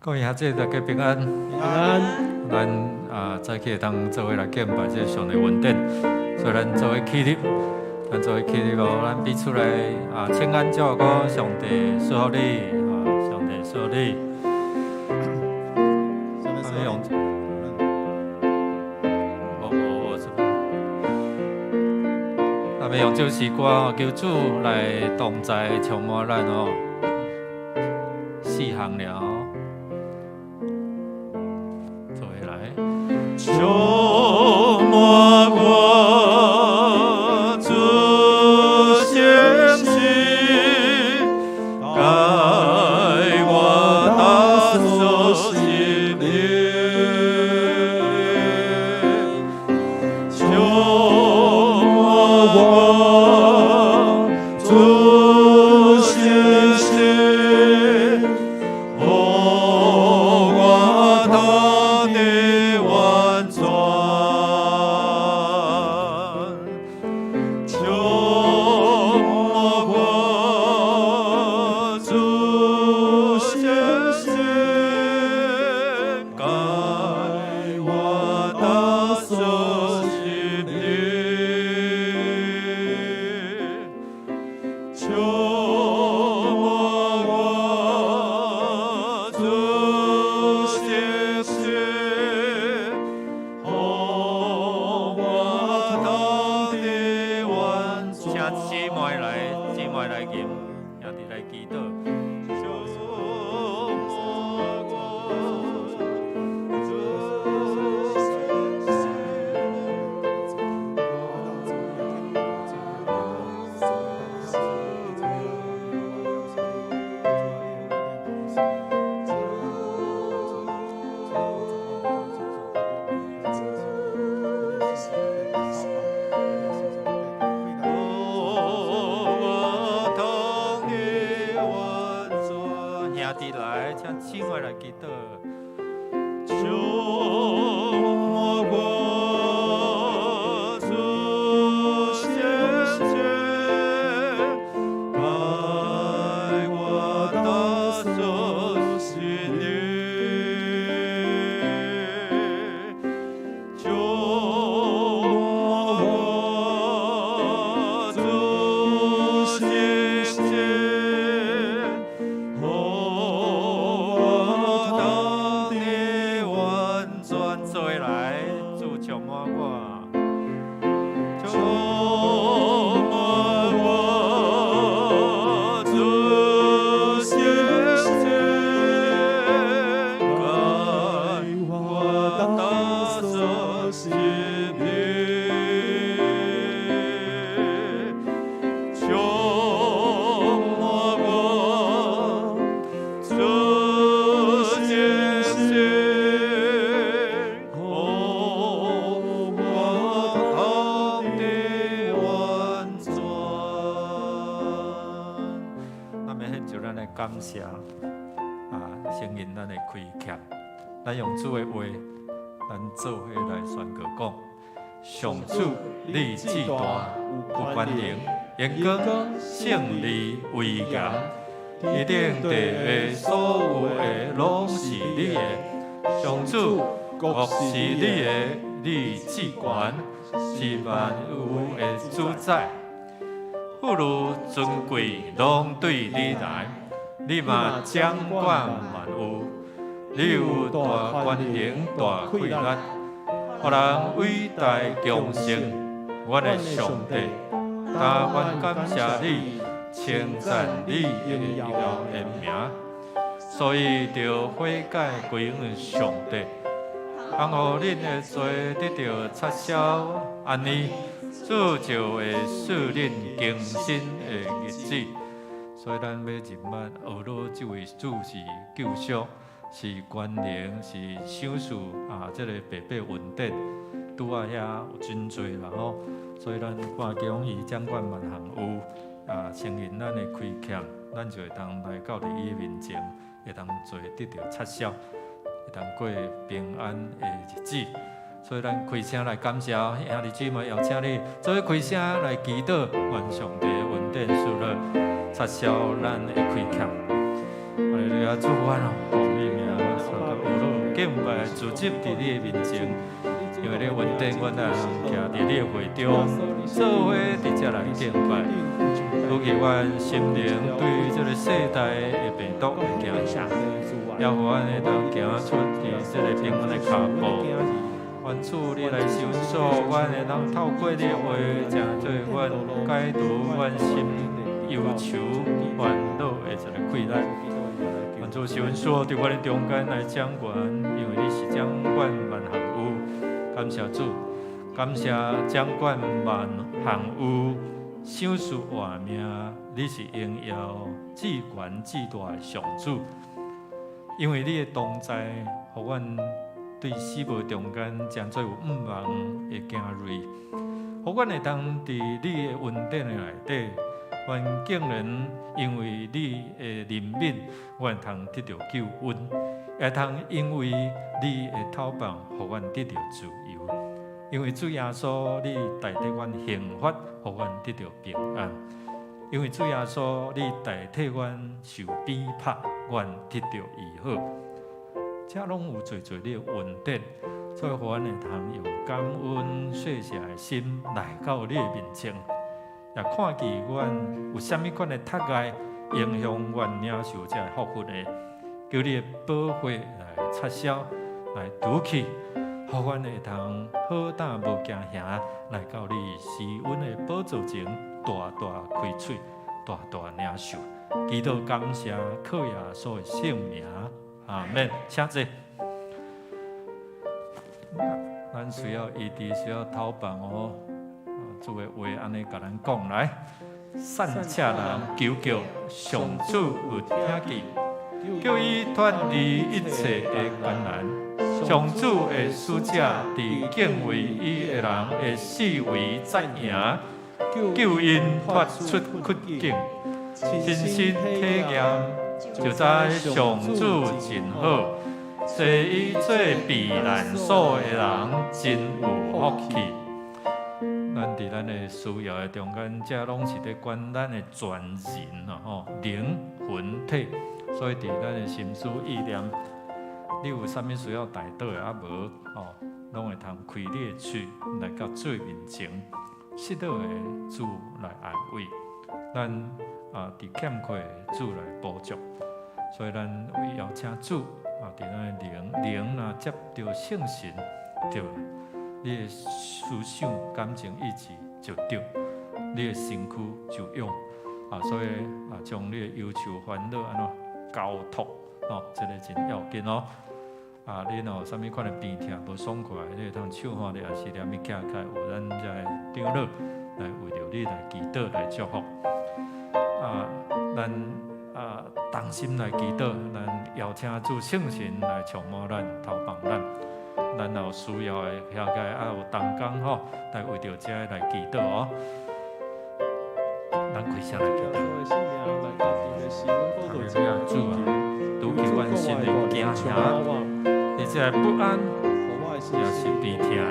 各位兄弟，大家平安。平安。咱啊，早起會當做伙來敬拜這個上帝恩典，所以咱做伙起立，咱做伙起立哦，咱彼此來啊，請安照顧，上帝賜福你，啊，上帝賜福你。上帝賜福你。我我我這邊，咱欲用這首詩歌，求主來同在充滿咱哦，四項了。充滿我主聖心，改我大手心靈。充滿我主聖心，予我通得完全。充滿我主聖心，改我大手心靈。充滿我主聖心，予我通得完全。請姊妹來，姊妹來吟，兄弟來祈禱。充滿我主聖心。予我通得完全。兄弟來，請姊妹來祈禱。充滿我主聖心，改我大手心靈。充滿我主聖心，予謝啊，承認咱的虧欠。咱用主的話，咱做伙來宣告講：上主，你至大，有權能，榮光、勝利、威嚴，天頂地下所有的攏是你的。上主，國是你的，你至懸，是萬有的主宰。富裕尊貴攏對你來，你嘛掌管萬有。你有大權能、大氣力，予人偉大強盛。阮的上帝，但願感謝你，稱讚你榮耀的名。所以著悔改歸向上帝，通予恁的罪得著擦銷，按呢，主就會賜恁更新的日子。所以咱欲認捌呵咾這位主是救贖，是權能，是賞賜啊！這個白白恩典，拄仔遐有真濟啦吼。所以咱看見伊掌管萬項有啊，承認咱的虧欠，咱就會當來到佇伊的面前，會當罪得著擦銷，會當過平安的日子。所以咱開聲來感謝兄弟姊妹，邀請你做伙開聲來祈禱，願上帝的恩典賜樂，擦銷咱的虧欠。哈利路亞，主阮哦，奉你名，宣告呵咾敬拜，聚集佇你的面前，因為你恩典，阮會當徛佇你的會中，做伙佇遮來敬拜。尤其阮心靈對這個世代的病毒會驚嚇，也予阮會當行出佇這個平安的跤步。願主你來收束，阮會當透過你的話，成做阮解除阮心憂愁煩惱的一个氣力。願主收束佇阮的中間來掌權，因為你是掌管萬項有。感謝主，感謝掌管萬項有，賞賜活命，你是榮耀至懸至大的上主。因為你的同在，予阮對死無中間誠做有向望的行瑞，予阮會當佇你的恩典的內底，阮竟然因為你的憐憫，阮會通得著救恩，會通因為你的透放，予阮得著自由。因為主耶穌，你代替阮刑罰，予阮得著平安。因為主耶穌，你代替阮受鞭拍，阮得著醫好。這攏有濟濟你的恩典，所以予阮會通用感恩謝謝的心來到你的面前，也看見阮有啥物款的窒礙影響阮領受這个福分的，求你的寶血來擦銷，來除去，予阮會通好膽無驚嚇來到你施恩的寶座前，大大開喙，大大領受。祈禱感謝，靠耶穌的聖名。阿門。請坐。咱需要醫治，需要透放哦。主的話按呢共咱講來，散赤人求叫，上主有聽見，叫伊脫離一切的艱難。上主的使者佇敬畏伊的人的四圍紮營，救𪜶脫出困境，親身體驗，就知上主真好，坐伊做避難所的人真有福氣。咱佇咱的需要的中間，這攏是咧管咱的全人咯吼，靈魂體。所以佇咱的心思意念，你有啥物需要代禱的啊無吼，攏會通開你的喙來到主面前，失落的主來安慰，咱啊佇欠缺的主來補足。所以咱為邀請主啊，佇咱的靈靈若接著聖神，對，你的思想、感情、意志就對，你的身軀就勇啊。所以啊，將你的憂愁煩惱按怎交託哦，這个真要緊哦。啊，你若有啥物款的病痛無爽快，你會通手看咧，抑是連物徛起來，有咱遮的長老來為著你來祈禱來祝福。啊，咱啊同心來祈禱，咱邀請主聖神來充滿咱、透放咱。咱若有需要的，徛起來啊有同工吼，來為著這个來祈禱哦。咱開聲來祈禱。哈利路亞，主啊，除去阮心裡驚嚇，而且不安，也是病痛的。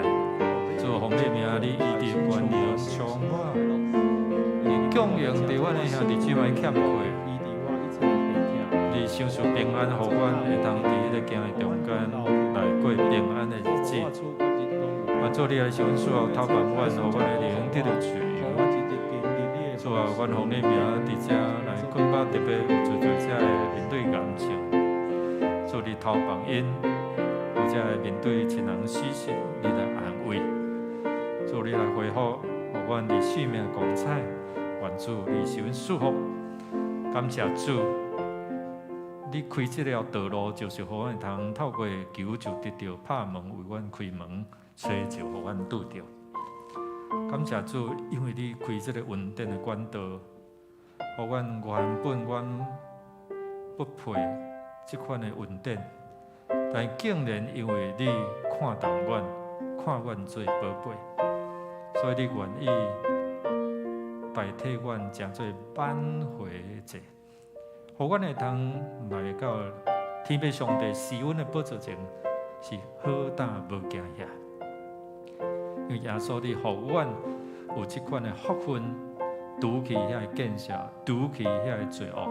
主，奉你名，你醫治權能充滿，你供應佇阮的兄弟姊妹欠缺，你賞賜平安，予阮會當佇彼个驚的中間來過平安的日子。願主你來賞賜透過阮，予阮的靈得著自由。主啊，阮奉你名佇遮來捆綁，特別有濟濟遮的面對癌症，主你投放𪜶，有遮的面對親人死訊，你來安慰。主你來恢復，予阮佇生命光彩。願主你是阮祝福，感謝主，你開這條道路，就是予阮會通透過求就得著，拍門為阮開門，揣就予阮拄著。感謝主，因為你開這個恩典的管道，予阮原本阮不配這款的恩典，但竟然因為你看重阮，看阮做寶貝，所以你願意代替阮成做挽回祭，予阮會通來到天父上帝施恩的寶座前，是何等無驚嚇。因為耶穌你予阮有這款的福分，除去遐个見笑，除去遐个罪惡，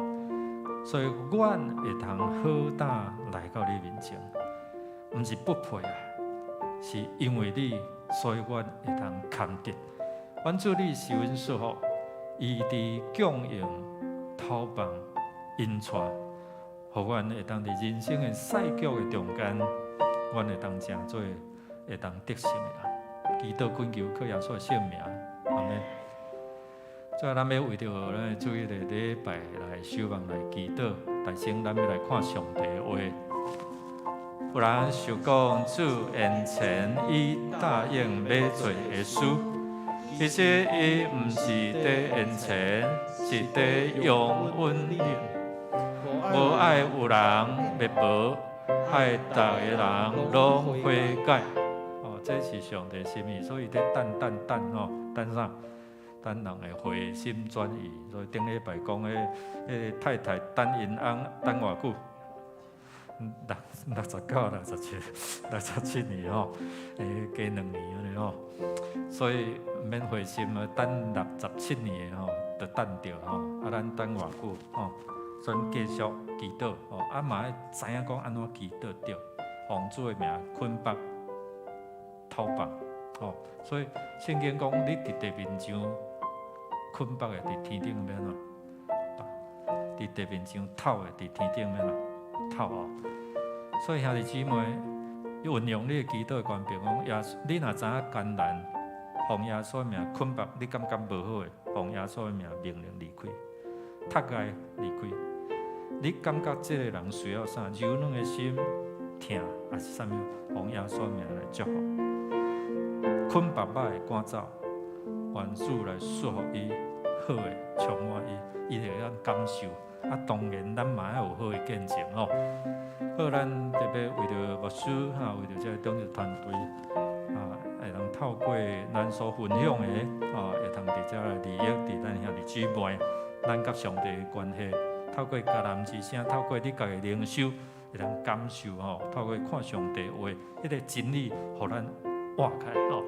所以阮會通好膽來到你面前，毋是不配啊，是因為你，所以阮會通堪得。願主你賜阮祝福，醫治供應投放引帶，予阮會當佇人生的賽局的中間，阮會當成做會當得勝的人。祈禱懇求靠耶穌的聖名，阿們。最後，咱欲為著咱的主日的禮拜來守望來祈禱，但先咱欲來看上帝的話。有人想講主延前伊答應欲做的事，其實伊毋是佇延前，是佇用阮靈。無愛有人滅亡，愛逐个人攏悔改。哦，這是上帝心意，所以佇等等等吼，等啥？等人會回心轉意。所以頂禮拜講彼個太太等𪜶翁等偌久？69、67、67年吼，加2年按呢吼，所以毋免灰心啊，等67年的吼，就等著吼。啊，咱等偌久吼？所以繼續祈禱吼，啊嘛愛知影講按怎祈禱對，奉主的名捆綁、透放吼。所以聖經講，你佇地面上捆綁的，佇天頂欲按怎？佇地面上透的，佇天頂欲按怎？透哦。所以兄弟姊妹，運用你的祈禱的權柄，講耶穌，你若知影艱難，奉耶穌的名捆綁，你感覺無好的，奉耶穌的名命令離開，踢開離開。你感覺這個人需要啥？柔軟的心，疼，抑是啥物？奉耶穌的名來祝福，捆綁歹的趕走，願主來祝福伊，好的充滿伊，伊會當感受。啊，當然咱嘛愛有好的見證吼。好，咱特別為著牧師哈，為著這個長執團隊啊，會當透過咱所分享的啊，會通佇遮來利益佇咱兄弟姊妹，咱佮上帝的關係，透過迦南之聲，透過你家己靈修，會當感受吼，透過看上帝話，彼個真理，予咱活起來吼。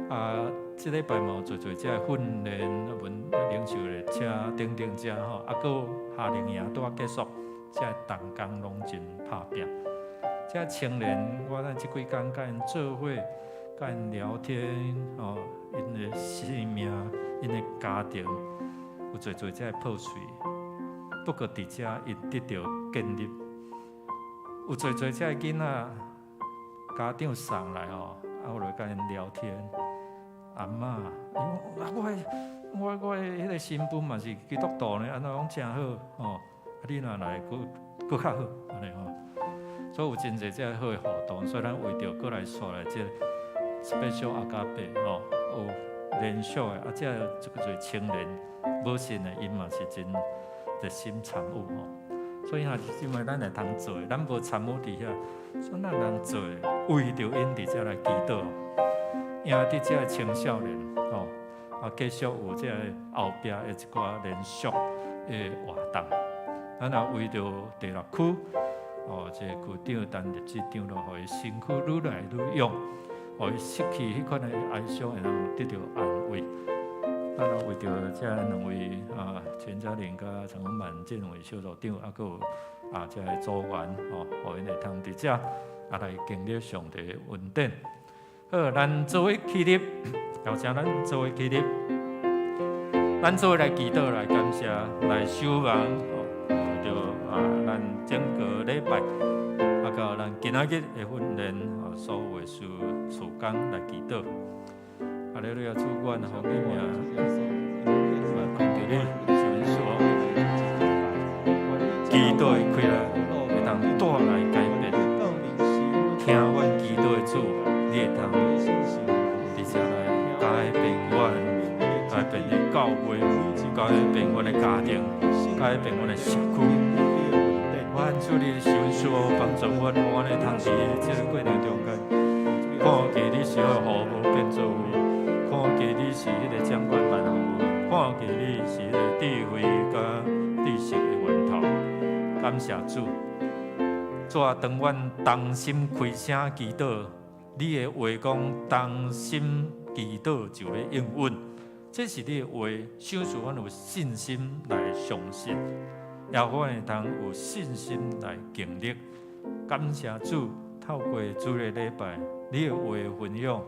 啊，這禮拜嘛有濟濟這個訓練，阮領袖的車等等遮吼，啊，閣有夏令營拄仔結束，這個同工攏真拍拚。這青年，我咱這幾工佮𪜶做伙，佮𪜶聊天，吼，𪜶的生命，𪜶的家庭，有濟濟這個破碎。不過佇遮𪜶得著建立，有濟濟這個囡仔家長送來吼，啊，我就佮𪜶聊天。阿嬤，伊講啊，我的彼個新婦嘛是基督徒呢，按怎講誠好吼，啊，你若來閣閣較好，按呢吼。所以有真濟這個好的互動，所以咱為著閣來紲來這個 special agape 吼，有連續的啊，這個這個做青年無信的，𪜶嘛是真熱心參與吼。所以兄弟姊妹，咱會通做的，咱無參與佇遐，所以咱通做的，為著𪜶佇遮來祈禱。贏佇遮個青少年吼，啊，繼續有這個後壁的一寡連續的活動。咱也為著第六區，哦，這個區長陳立志長老，予伊身軀愈來愈勇，予伊失去彼款的哀傷，會當得著安慰。咱也為著這兩位啊，陳嘉玲佮陳文滿這兩位小組長，啊，閣有啊，這个組員吼，予𪜶會通佇遮啊來經歷上帝的恩典。好，咱做伙起立，邀請咱做伙起立，咱做伙來祈禱，來感謝，來守望，吼，為著啊，咱整個禮拜，啊，到咱今仔日的訓練，啊，所有的事事工來祈禱。哈利路亞，主，阮奉你名，懇求你，賜予阮祈禱的氣力，會當帶來改變。聽阮祈禱的主，你會當佇遮來改變阮，改變的教會，改變阮的家庭，改變阮的社區。願主你施恩賜福幫助阮，予阮會通佇這个過程中間，看見你是予雨無變做雲，看見你是彼个掌管萬有，看見你是彼個智慧佮知識的源頭。感謝主，主啊，當阮同心開聲祈禱，你的話講同心祈禱就欲應允，這是你的話，賞賜阮有信心來相信，也予阮會通有信心來經歷。感謝主，透過主日禮拜，你的話分享，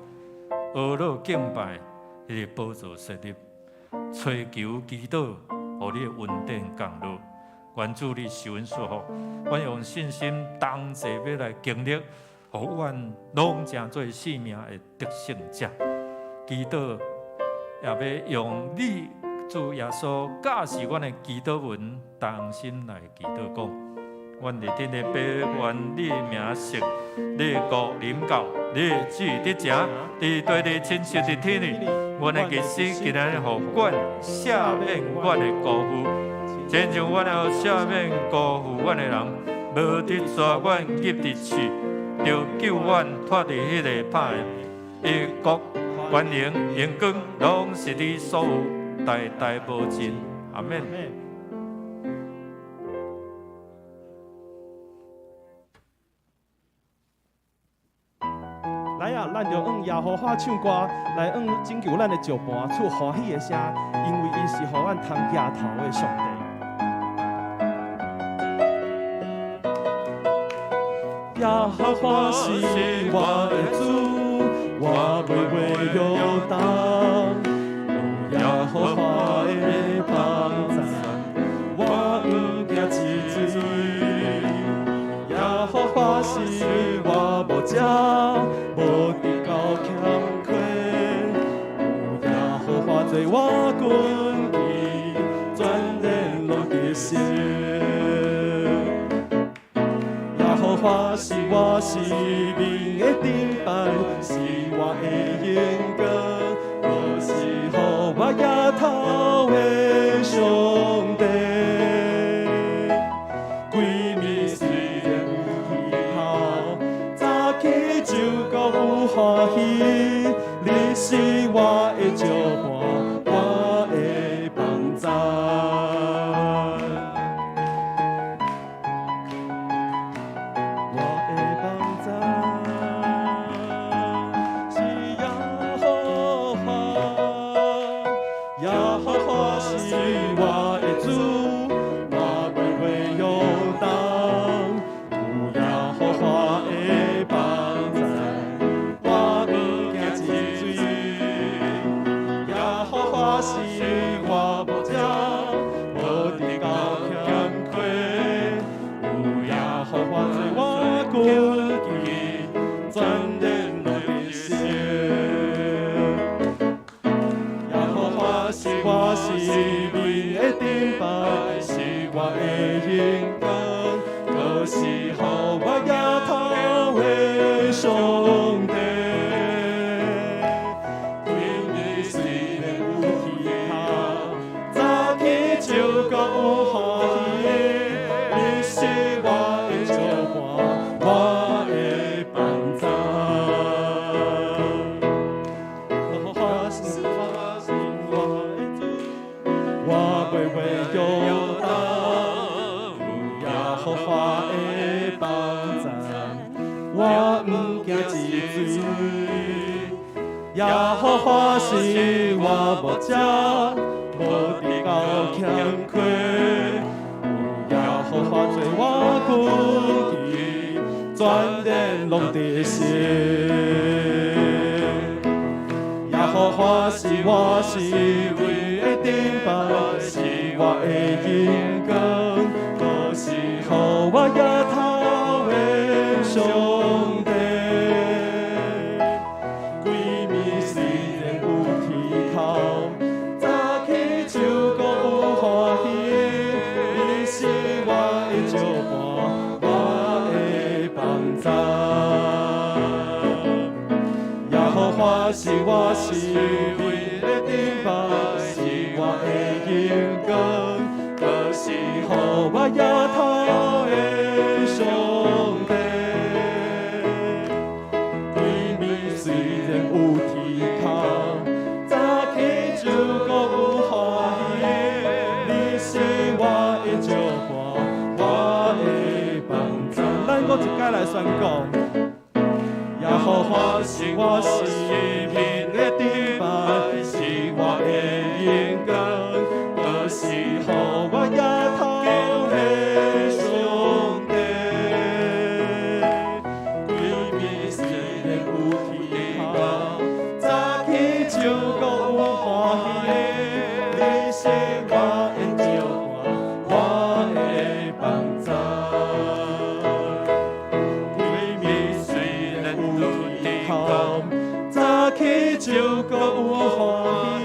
呵咾敬拜，彼個寶座設立，揣求祈禱，予你的恩典降落。願主你施恩賜福，阮用信心同齊欲來經歷，予阮攏成做生命的得勝者。祈禱也欲用你主耶穌教示阮的祈禱文，同心來祈禱講：阮佇天的父，願你的名聖，你的國臨到，你的旨意得成，佇地裡親像佇天裡。阮的日食今仔日予阮赦免阮的辜負，親像阮也赦免辜負阮的人，無得帶阮入佇試，著救阮脫離彼个歹的。因國、權能、榮光，攏是你所有，代代無盡。阿們。來啊，咱就向耶和華唱歌，來向拯救咱的石磐出歡喜的聲，因為伊是予阮通舉頭的上帝。耶和華是我的主，我袂袂搖動。有耶和華的幫贊，我毋驚一水。耶和華是我牧者，無得到欠缺。有耶和華做我根基，全然攏得勝。耶和華是我生命的盾牌，是我的榮光，閣是予我舉頭的上帝。規暝雖然有氣候，早起就閣有歡喜。你是我的石磐，我的幫贊。我的幫贊是耶和華，耶和華是我的主，我袂袂搖動。有耶和華的幫贊，我毋驚一水。耶和華是我牧者，無得到欠缺。有耶和華做我根基，全然攏得勝。耶和華是我生命的盾牌，是我的榮光，閣是予我舉頭的上帝。規暝雖然有氣候，早起就閣有歡喜。你是我的石磐，我的幫贊。耶和華是我生命幫贊，我毋驚一水。耶和華是我牧者，無得到欠缺。有耶和華做我根基，全然攏得勝。耶和華是我四圍的盾牌，是我的榮光，閣是予我額頭的上帝。規暝雖然有啼哭，早起就閣有歡喜。你是我的石磐，我的幫贊。耶和華是我四圍的盾牌，是我的榮光，閣是予我額頭的上帝。規暝雖然有啼哭，早起就閣有歡喜。你是我的石磐，我的幫贊。咱閣一擺來宣告。耶和華是我生命的盾牌，是我的榮光，閣是予我額頭的上帝。規暝雖然有啼哭，早起就閣有歡喜。你是我的石磐，我的幫贊。規暝雖然有啼哭，早起就閣有歡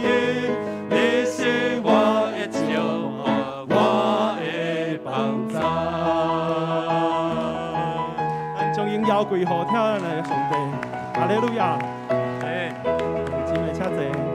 喜。你是我的石磐，我的幫贊。咱將榮耀歸予疼咱的上帝，哈利路亞！哎，姊妹請坐，請坐。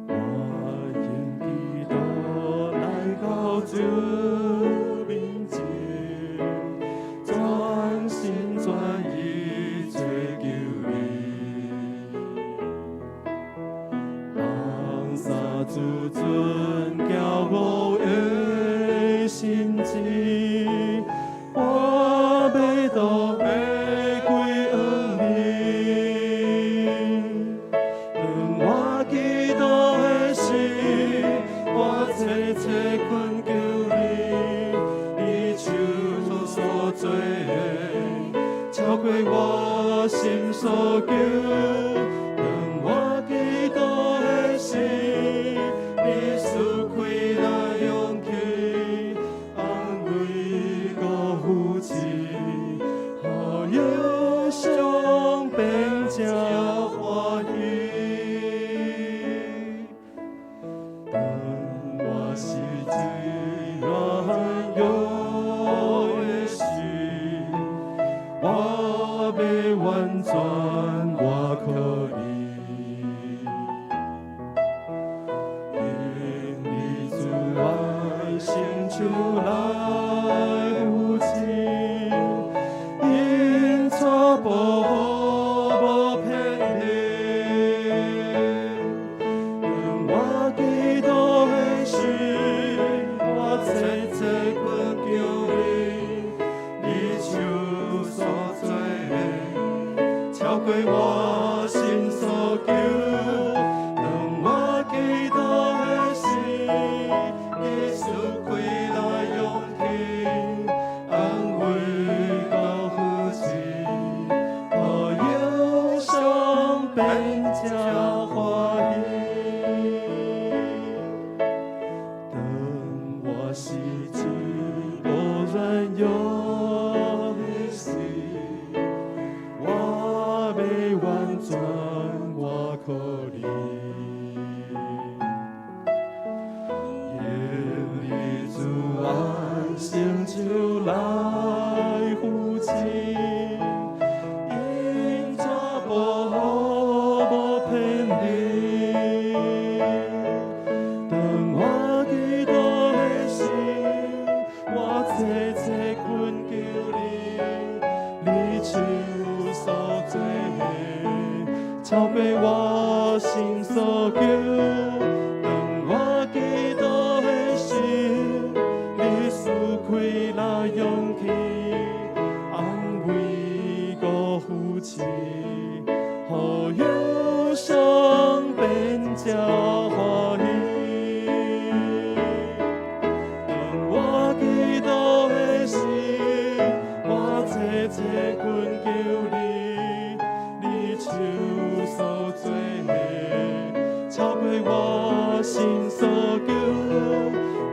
我用祈禱來到主面前，全心全意追求你，放下自尊驕傲的心志，我欲倒下歸向你。當我祈禱的時，我切切懇求你，你手所做的，超過我心所求。當我祈禱的時，你賜開來勇氣，安慰閣扶持，予憂傷變成歡喜。當我實際軟弱的時，我欲完全倚靠你，因你慈愛伸手來扶持，因帶保護無偏離。當我祈禱的時，我切切懇求你，你手所做的，超過我心所求。當我祈禱的時，你賜開來勇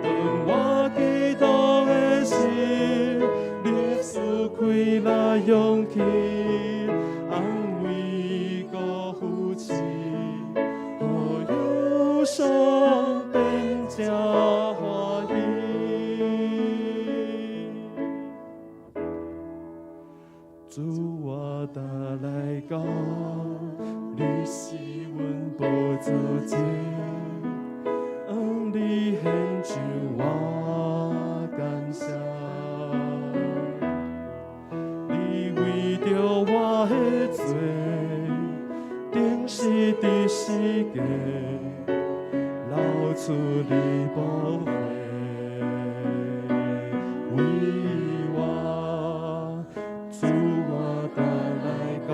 當我祈禱的時，你賜開來勇氣，安慰閣扶持，予憂傷變成歡喜。主，我呾來到，你是阮寶座前，向你獻上我感謝。你為著我的罪，釘死佇十架，流出你寶血，為我。主，我呾來到，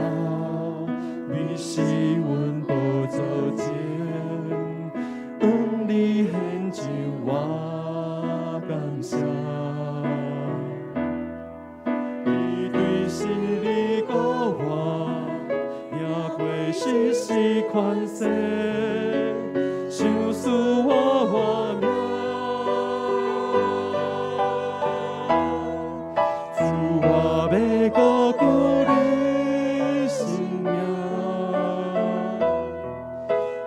你是阮寶座前，向你獻上我感謝。你對死裡顧我，贏過死死權勢，賞賜我活命。主，我欲高舉你聖名，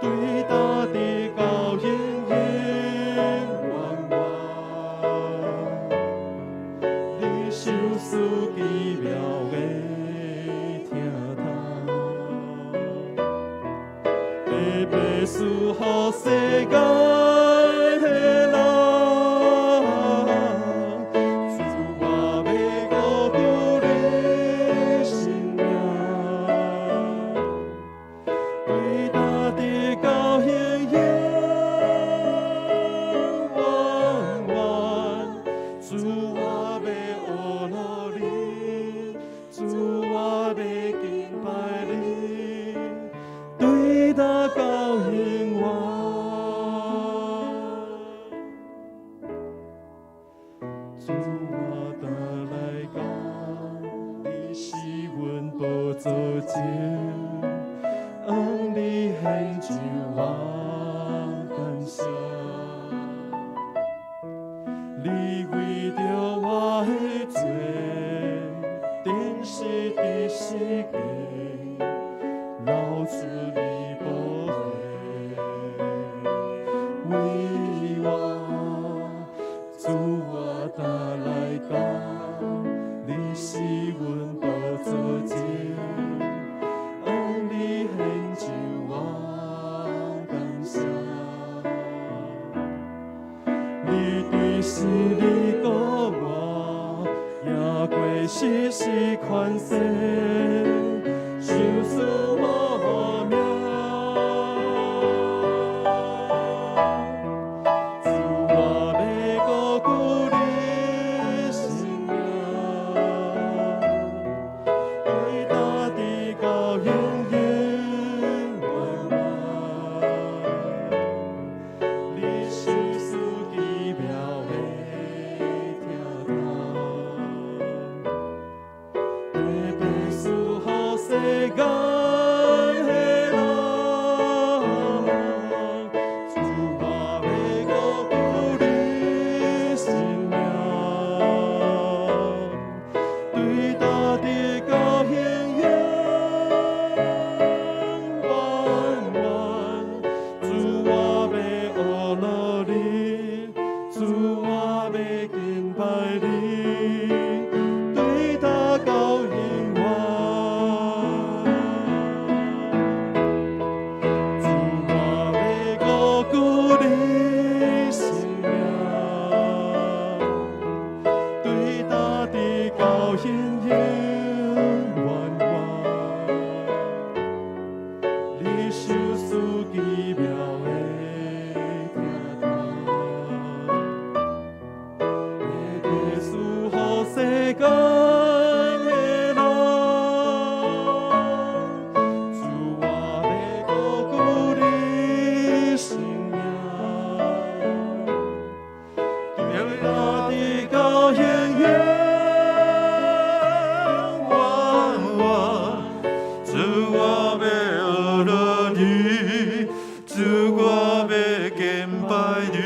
對大地到永永遠遠。你賞賜奇妙的疼痛，白白賜予世界的人。主，我欲高舉你聖名，對大地到永永遠遠。主，我欲學落你，主，我欲敬拜你，對大到永遠。主，我呾來到，你是阮寶座前，向你獻上我感謝。你為著我的罪，釘死佇十架，流出你寶血，為我。主，我呾來到，你是阮寶座前，向你獻上我感謝。你對死裡顧我，贏過死死權勢，賞賜我活命。主，我欲高舉你聖名，對大地到永永遠遠。你賞賜奇妙的疼痛，白白賜予世界的人。主，我欲高舉你聖名，對大地到永永遠遠。主，我欲學落你，主，我欲敬拜你，對大到永遠。主，我欲高舉你聖名，對大地到永永遠遠。你賞賜奇妙的疼痛，白白賜予世界的人。主，我欲高舉你聖名，對大地到永永遠遠。主，我欲學落你，主，我欲敬拜你。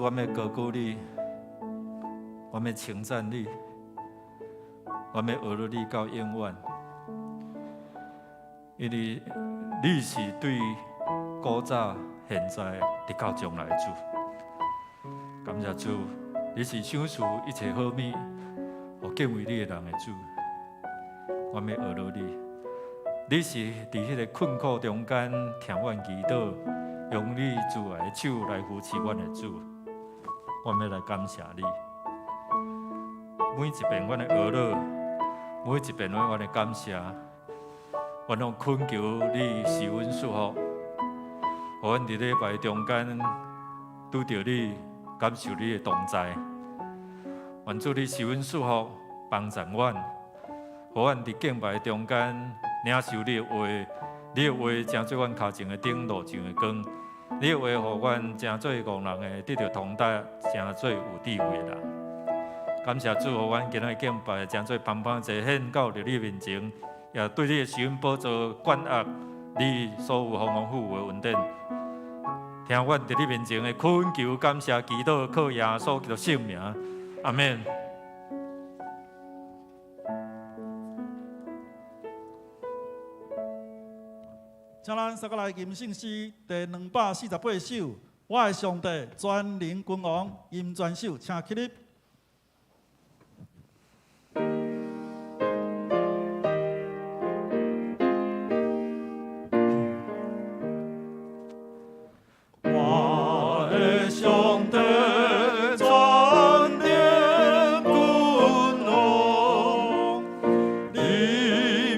阮欲高舉你，阮欲稱讚你，阮欲學你到永遠。因為你是對古早、現在、直到將來的主。感謝主，你是賞賜一切好物，予敬畏你的人的主。阮欲學你，你是佇彼个困苦中間聽阮祈禱，用你慈愛的手來扶持阮的主。阮欲來感謝你。每一遍阮的哀禱，每一遍阮的感謝，阮攏懇求你賜阮祝福，予阮佇禮拜中間拄著你，感受你的同在。願主你賜阮祝福，幫助阮，予阮佇敬拜中間領受你的話，你的話成做阮跤前的燈，路上的光。你的話予阮成做戇人的得著通達，成做有智慧的人。感謝主，予阮今仔日敬拜成做芳芳祭獻到佇你面前，也對你的施恩寶座灌壓你所有豐豐富富的恩典。聽阮佇你面前的懇求、感謝、祈禱，靠耶穌基督聖名，阿們。請咱三個來吟聖詩第248首，我的上帝全能君王吟全首，請起立。我的上帝全能君王，你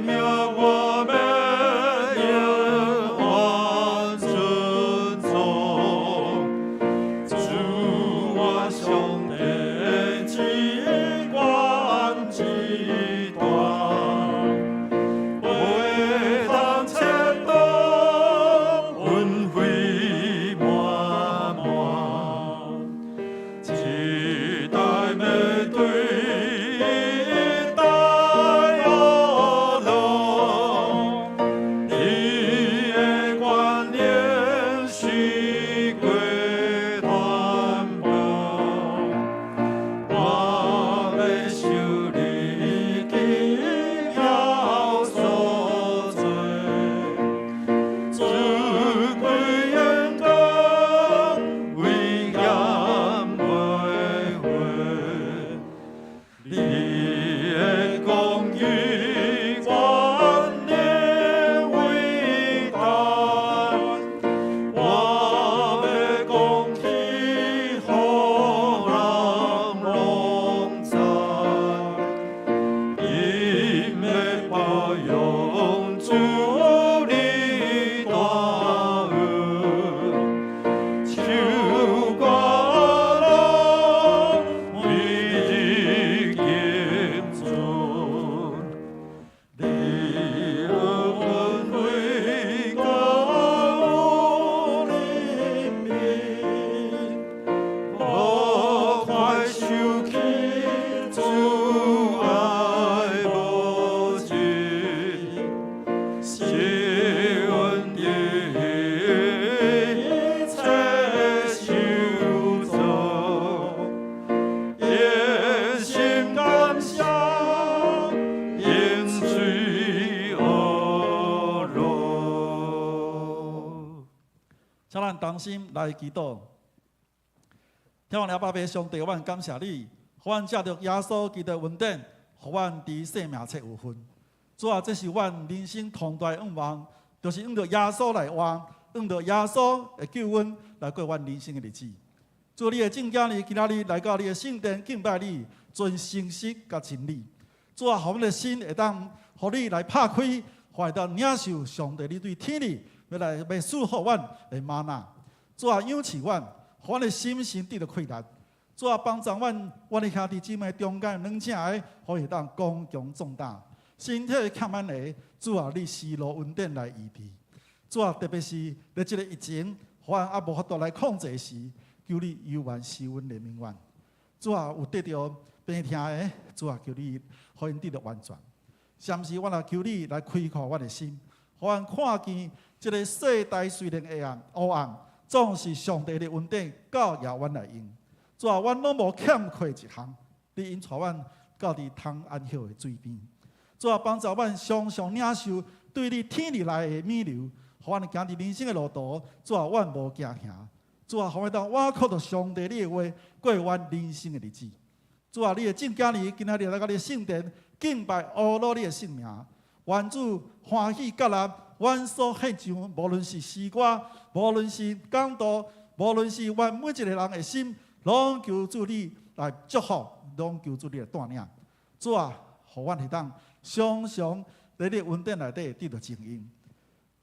名我欲永遠尊崇。主我上帝至懸至大，袂當測度，恩惠滿滿，一代欲對一代學樂，你的觀念是過傳播，我欲受你奇妙所做，尊貴榮光威嚴袂毀，你的公義萬年偉大，我欲講起予人攏知，𪜶欲包容主你大恩，唱歌攏為你敬尊，你恩惠夠憐憫，無快受氣，慈愛無盡，施恩佇一切受造，用心感謝，用嘴學樂。請咱同心來祈禱。天父阿爸父上帝，阮感謝你，予阮藉著耶穌基督恩典，予阮佇生命冊有份。主啊，這是阮人生上大的願望，就是向著耶穌來活，向著耶穌的救恩來過阮人生的日子。主，你的正囝兒今仔日來到你的聖殿敬拜你，存誠實佮真理。主啊，予阮的心會當予你來拍開，予會當領受上帝你對天裡欲來欲賜予阮的嗎哪。主啊，養賜阮，予阮的心神得著氣力。主啊，幫助阮，阮的兄弟姊妹中間軟正的，予伊會當剛強壯膽。身體欠滿的，主啊，你施予恩典來醫治。主啊，特別是佇這个疫情，予阮猶無法度來控制時，求你猶原施恩憐憫阮。主啊，有得著病痛的，主啊，求你予𪜶得著完全。甚至阮也求你來開闊阮的心，予阮看見這个世代雖然黑暗、烏暗，總是上帝的恩典夠予阮來用。主啊，阮攏無欠缺一項，你引帶阮到佇通安歇的水邊。主啊，幫助阮常常領受對你天而來的物流，予阮行佇人生的路途。主啊，阮無驚嚇。主啊，予阮當倚靠著上帝你的話，過阮人生的日子。主啊，你的眾囝兒今仔日來到你的聖殿敬拜阿羅你的聖名，願主歡喜接納阮所獻上，無論是詩歌，無論是講道，無論是阮每一個人的心，攏求主你來祝福，攏求主你來帶領。主啊，予阮會當常常佇你恩典內底得著經營。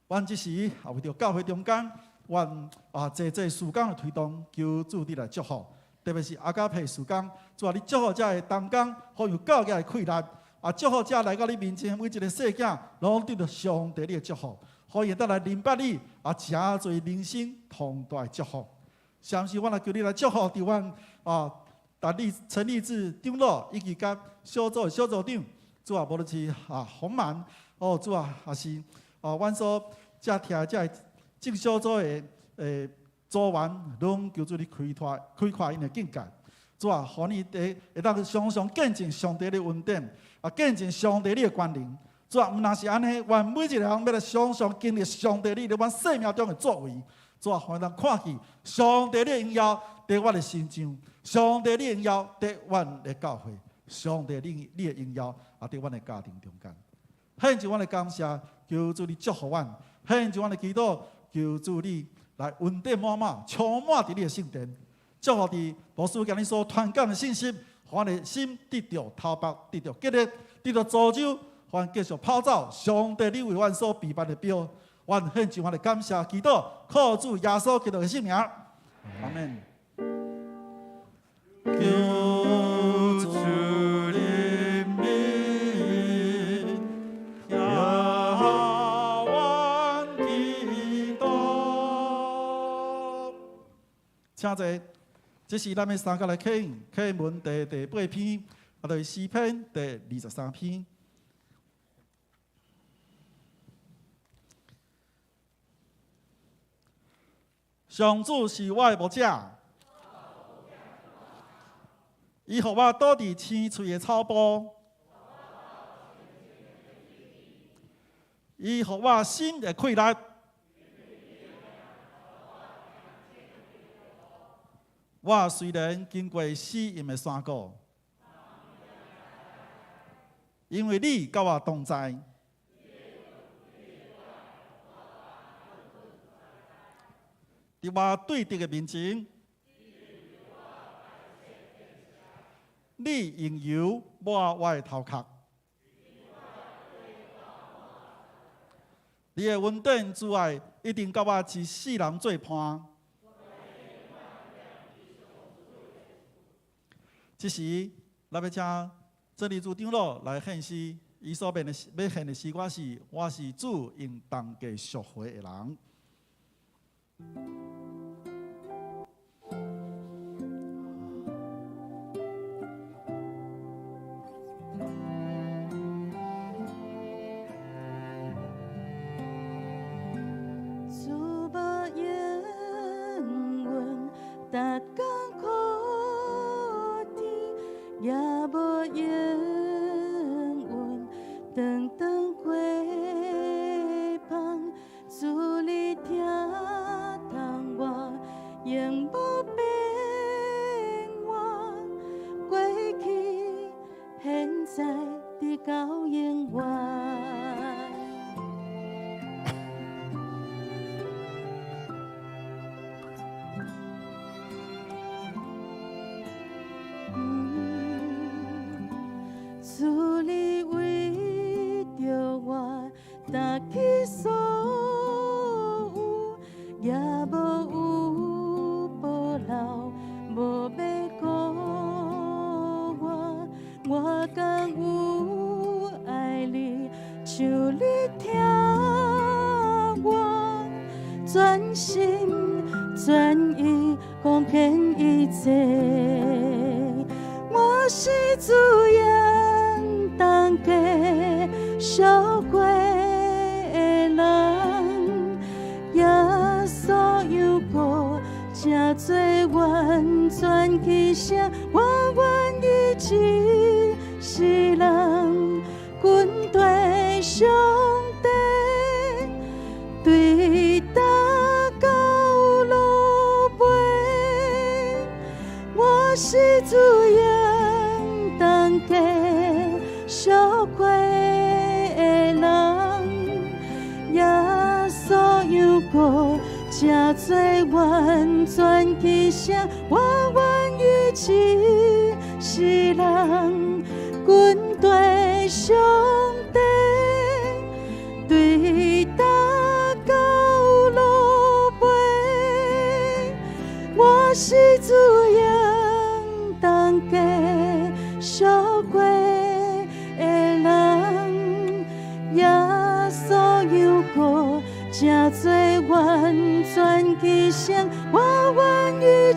阮這時也為著教會中間，阮啊濟濟事工的推動，求主你來祝福。特別是阿加培事工，主啊，你祝福遮的同工，予有教業的氣力，啊，祝福遮來到你面前每一個細囝，攏得著上帝你的祝福，予伊會當來明白你，啊，誠濟人生重大的祝福。相信阮來求你來祝福，佇阮啊，達立陳立志長老以及佮小組的小組長，主啊，無論是啊洪滿哦，主啊，抑是啊，阮所遮聽遮眾小組的組員，攏求主你開拓開闊𪜶的境界。主啊，予𪜶會會當常常見證上帝的恩典，啊，見證上帝你的權能。主啊，毋但是按呢，願每一個人欲來常常經歷上帝你佇阮生命中的作為。主啊，予咱看見上帝你的榮耀佇阮的身上，上帝你的榮耀佇阮的教會，上帝你你的榮耀也佇阮的家庭中間。獻上阮的感謝，求主你祝福阮；獻上阮的祈禱，求主你來恩典滿滿，充滿佇你的聖殿，祝福佇牧師今日所傳講的信息，予阮的心得著頭目，得著激勵，得著造就，予阮繼續跑走上帝你為阮所備辦的標。阮獻上阮的感謝祈禱，靠主耶穌基督的聖名，阿門。求主憐憫，聽阮祈禱。請坐，這是咱欲三佮來啟應啟文第第八篇，啊，就是詩篇第二十三篇。上主是我的牧者，伊予我倒佇青翠的草埔，伊予我心會氣力。我雖然經過死蔭的山谷，因為你佮我同在。佇我對敵的面前，你用油抹我的頭殼，你的恩典慈愛一定佮我一世人做伴。這時，咱欲請鄭麗珠長老來獻詩，伊所變的欲獻的詩歌是：我是主用重價贖回的人。主無應允，逐工苦甜，也無應允，頓頓過放，主你疼痛我，永無變換，過去、現在、直到永遠。主你為著我擔起所有，也無有保留，無欲顧我，我敢有愛你，像你疼我，全心全意貢獻一切。我是主用重價贖回的人，耶穌又閣成做完全全犧牲，我願意一世人跟隨上帝，對頭到落尾，我是主應當繼續過的人，耶穌猶閣這做完全犧牲，我願意一世人跟隨上帝，對頭到落尾，我是主應當繼續過的人，耶穌猶閣這做完全犧牲，我願意一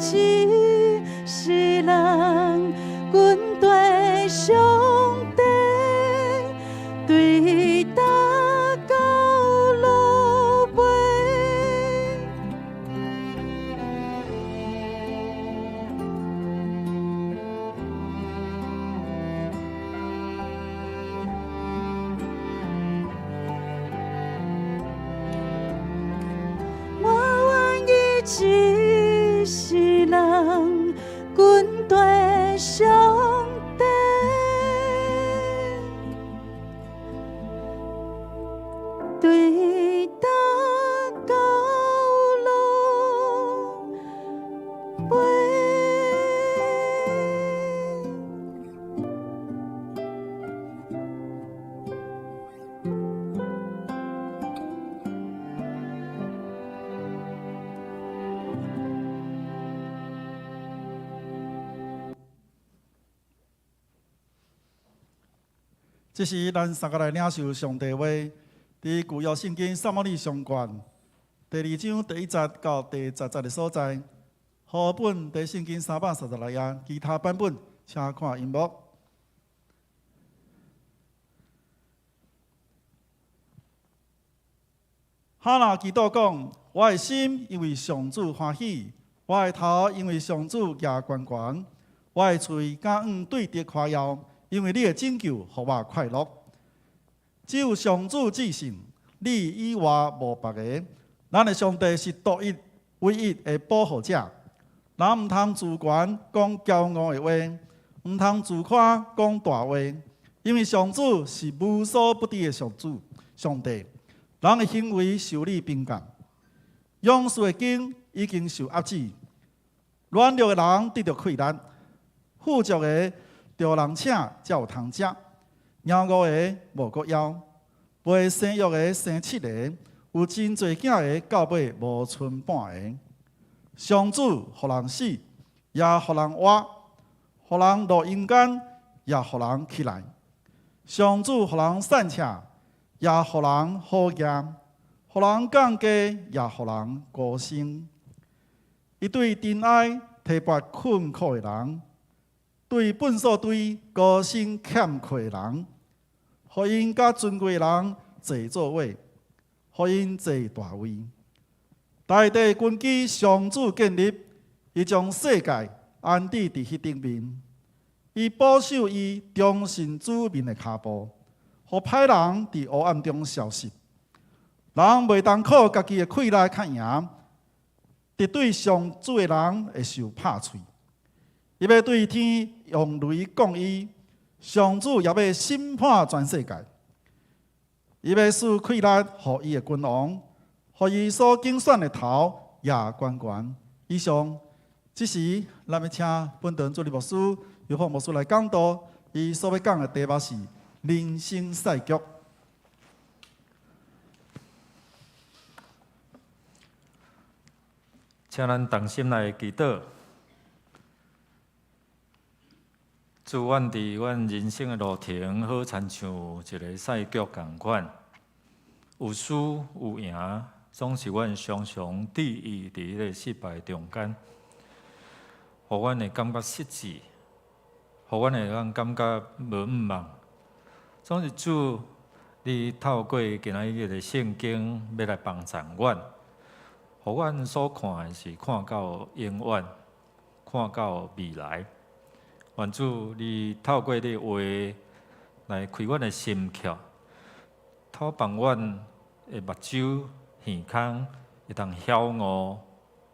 世人跟隨上帝，對頭到落尾。我願意一世人跟隨上帝，對頭到落尾。這是咱三個來領受上帝話，佇舊約聖經撒母耳上卷第二章第一節到第十節的所在。和合本佇聖經336頁，其他版本請看螢幕。哈拿祈禱講：我的心因為上主歡喜，我的頭因為上主舉懸懸，我的喙敢向對敵誇耀，因為你的拯救予我快樂。只有上主至聖，你以外無別个。咱的上帝是獨一、唯一的保護者。人毋通自懸講驕傲的話，毋通自誇講大話，因為上主是無所不知的上主、上帝。人的行為受你評鑑，勇士的弓已經受壓制，軟弱的人得著氣力，富足的著人請才有通食，飢餓的無閣枵，未生育的生七个，有真濟囝的到尾無賰半个。上主予人死，也予人活；予人落陰間，也予人起來。上主予人散赤，也予人好額；予人降低，也予人高升。伊對塵埃提拔困苦的人，對糞掃堆高升欠缺的人，予𪜶佮尊貴人坐做伙，予𪜶坐大位。大地根基上主建立，伊將世界安置佇彼頂面。伊保守伊忠信子民的跤步，予歹人佇黑暗中消失。人袂當靠家己的氣力較贏，敵對上主的人會受拍碎。伊欲對天用雷降雨，上主也欲審判全世界。伊欲賜氣力予伊的君王，予伊所揀選的頭也懸懸。以上，這時咱欲請本堂主任牧師尤鳳牧師來講道，伊所欲講的題目是人生賽局。請咱同心來祈禱。主，阮佇阮人生的路程，好親像一个賽局仝款，有輸有贏，總是阮常常置於佇彼个失敗中間，予阮會感覺失志，予阮會通感覺無向望。總是主，你透過今仔日的聖經，欲來幫助阮，予阮所看的是看到永遠，看到未來。願主，你透過你的話來開阮的心竅，透放阮的目睭耳孔，會當曉悟，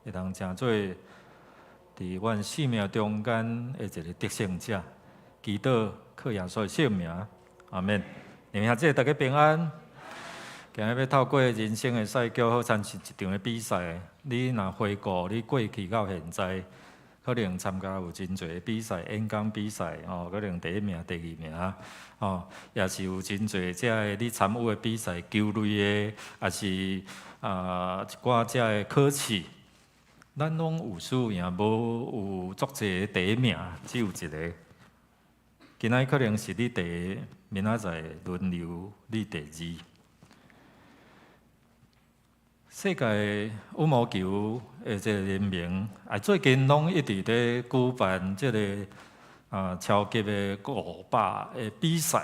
會當成做佇阮生命中間的一个得勝者。祈禱靠耶穌的聖名，阿們。弟兄姊妹大家平安。今日欲透過人生的賽局，好親像一場的比賽。你若回顧你過去到現在，可能參加有真濟比賽，演講比賽哦，可能第一名、第二名，哦，也是有真濟這个你參與的比賽，球類的，抑是一寡這个考試，咱攏有輸贏，無有足濟个第一名，只有一个。今仔可能是你第一，明仔載輪流你第二。世界羽毛球的這个聯盟，最近攏一直佇舉辦這个超級的500的比賽，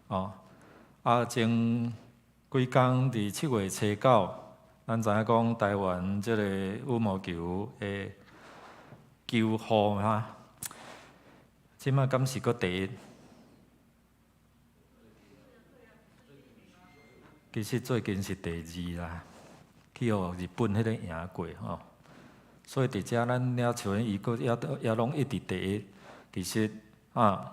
哦，前幾工佇7月初9，咱知影講台灣這个羽毛球的球後哈，這擺敢是閣第一？其實最近是第二啦。去予日本彼个贏過吼，所以佇遮咱了像伊閣猶猶攏一直第一，其實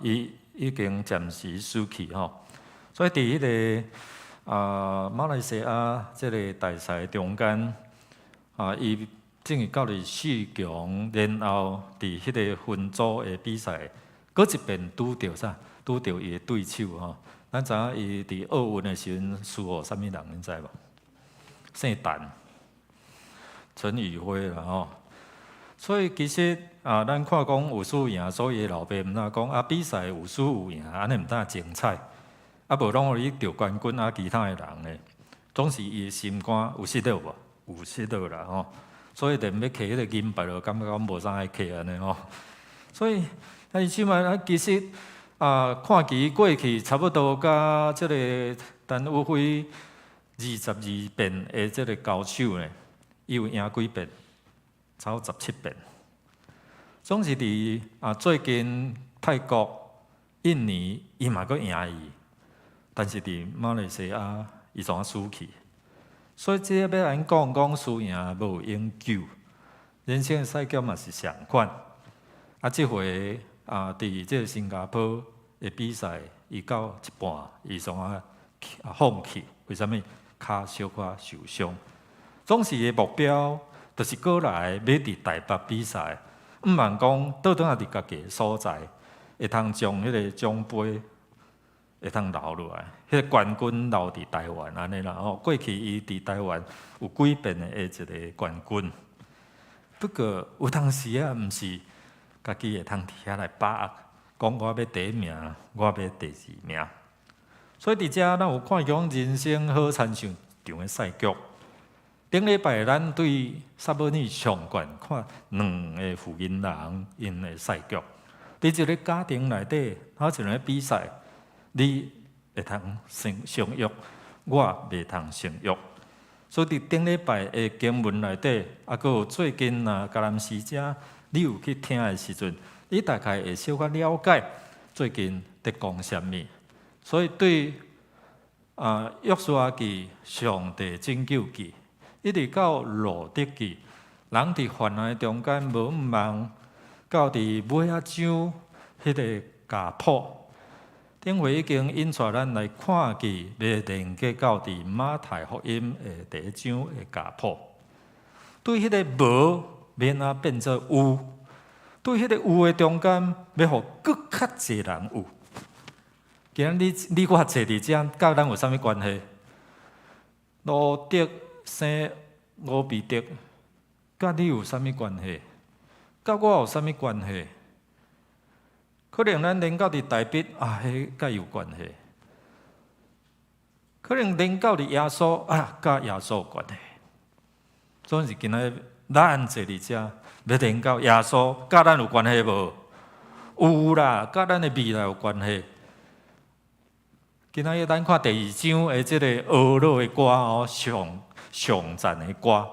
伊已經暫時輸去吼。所以佇彼个馬來西亞這个大賽中間，伊進入到佇四強，然後佇彼个分組的比賽，閣一遍拄著啥？拄著伊的對手吼。咱知影伊佇奧運的時陣輸予啥物人，恁知無？姓陳，陳宇輝啦吼。所以其實咱看講有輸贏，所以老爸毋若講比賽有輸有贏，按呢毋但精彩，無攏予你得冠軍其他的人呢，總是伊的心肝有失落無？有失落啦吼。所以連欲揢彼个銀牌都感覺講無啥愛揢按呢吼。所以伊這擺其實看起過去差不多佮這个陳宇輝22遍的這个交手呢，伊有贏幾遍？超17遍。總是佇最近泰國、印尼，伊嘛閣贏伊，但是佇馬來西亞，伊怎輸去？所以這个欲按講講輸贏無永久，人生的賽局嘛是相款。這回佇這个新加坡的比賽，伊到一半，伊創啊放棄，為啥物？跤小可受傷。總是伊的目標，就是過來欲佇台北比賽，毋茫講倒轉來佇家己的所在，會通將彼个獎杯會通留落來，彼个冠軍留佇台灣按呢啦吼。過去伊佇台灣有幾遍的一个冠軍，不過有當時啊，毋是家己會通佇遐來把握，講我欲第一名，我欲第二名。所以佇遮咱有看講人生好親像一場的賽局。頂禮拜咱對撒母耳上卷看兩个婦人人𪜶的賽局。佇一个家庭內底，好像咧比賽，你會通生生育，我袂通生育。所以佇頂禮拜的經文內底，閣有最近嘉南時遮，你有去聽的時陣，你大概會小可了解最近佇講啥物。所以對約書亞記、上帝拯救記，一直到路得記，人佇患難中間無毋望，到佇尾仔章彼个家譜，頂回已經引帶咱來看見，欲連結到佇馬太福音的第一章的家譜。對彼个無，欲按怎變做有？對彼个有的中間，欲予閣較濟人有。今仔日你我坐佇遮，佮咱有啥物關係？路得生俄備得，佮你有啥物關係？佮我有啥物關係？可能咱連到佇大衛，彼佮伊有關係。可能連到佇耶穌，佮耶穌有關係。總是今仔日咱坐佇遮，欲連到耶穌，佮咱有關係無？有啦，佮咱的未來有關係。今仔日咱看第二章的這个俄勒的歌哦，頌讚的歌，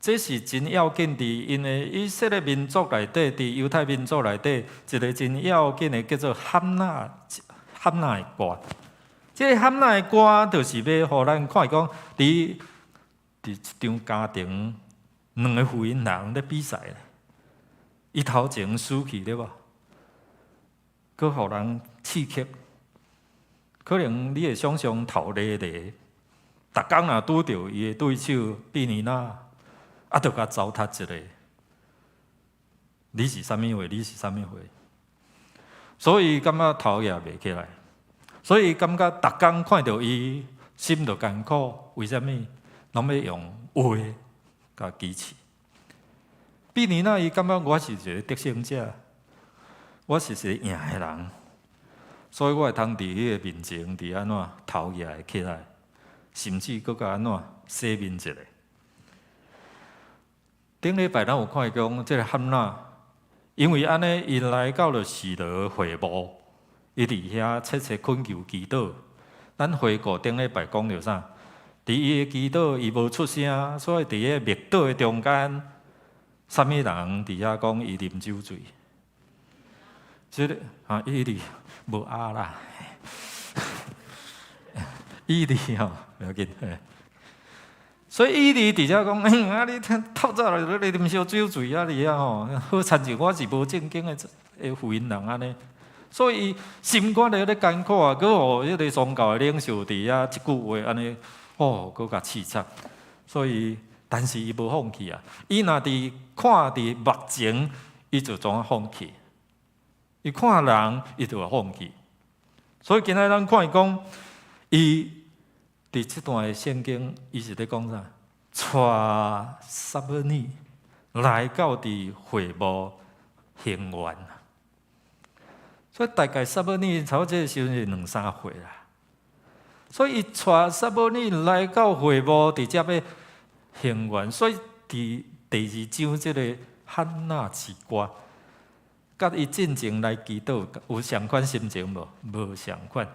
這是真要緊，佇𪜶的以色列民族內底，佇猶太民族內底，一个真要緊的叫做漢娜漢娜的歌。這个漢娜的歌，就是欲予咱看講，佇一場家庭，兩个婦人人咧比賽，伊頭前輸去對無？閣予人刺激，可能你會想象頭咧咧，逐工若拄著伊的對手比尼娜，啊，著共糟蹋一下。你是啥物貨？你是啥物貨？所以感覺頭也袂起來，所以感覺逐工看著伊心就艱苦。為啥物？攏欲用話共支持。比尼娜伊感覺我是一个得勝者，我是一个贏的人，所以我會通佇彼個面前，佇按怎頭舉會起來，甚至閣共按怎洗面一下。頂禮拜咱有看講，這个漢娜，因為按呢，伊來到了示羅會幕，伊佇遐切切懇求祈禱。咱回顧頂禮拜講著啥？佇伊的祈禱，伊無出聲，所以佇彼個默禱的中間，啥物人佇遐講伊啉酒醉？這个啊，以利無啊啦，以利吼，袂要緊。所以以利佇遮講，啊，你透早來咧啉燒酒醉啊，你啊吼，好親像我是無正經的的婦人按呢。所以伊心肝咧咧艱苦啊，閣予彼个宗教的領袖佇遐一句話按呢，哦，閣共刺插。所以，但是伊無放棄啊！伊若佇看佇目前，伊就怎啊放棄？伊看人，伊就會放棄。所以今仔咱看伊講，伊佇這段的聖經，伊是咧講啥？帶撒母耳來到佇會幕行願。所以大概撒母耳差不多這个時陣是兩三歲啦。所以伊帶撒母耳來到會幕，佇遮欲行願。所以佇第二章這个漢娜之歌，佮伊進前來祈禱有相款心情無？無相款。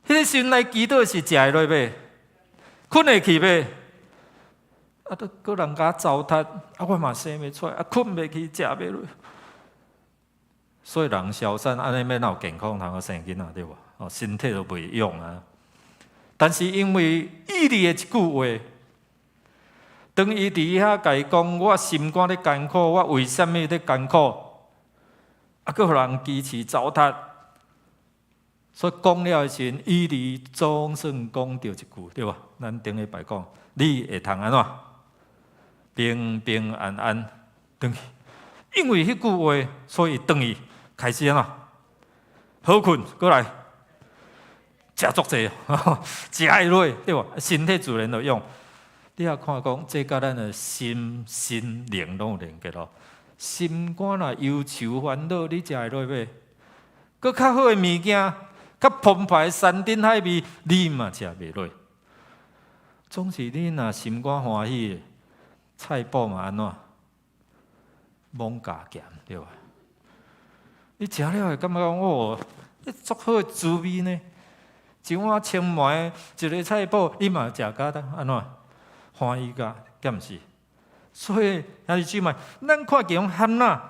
彼个時陣來祈禱是食會落欲？睏會去欲？啊，都閣人共糟蹋，啊，我嘛生袂出來，啊，睏袂去，食袂落。所以人消散，按呢欲哪有健康通好生囡仔對無？哦，身體都袂用啊。但是因為以利的一句話，當伊佇遐共伊講，我心肝咧艱苦，我為啥物咧艱苦？啊，閣予人支持糟蹋，所以講了的時陣，以利總算講著一句，對無？咱頂禮拜講，你會通按怎？平平安安轉去。因為彼句話，所以轉去開始按怎？好睏，閣來食足濟，食會落，對無？身體自然就用。你也看講，這佮咱的心、心靈攏有連結咯。心肝若憂愁煩惱，你食會落欲？閣較好的物件，較澎湃的山珍海味，你嘛食袂落。總是你若心肝歡喜的，菜脯嘛按怎？罔加鹹，對無？你食了會感覺講哦，這足好的滋味呢。一碗青糜，一个菜脯，你嘛食甲按怎？歡喜甲，敢毋是？所以兄弟姊妹，咱看見漢娜，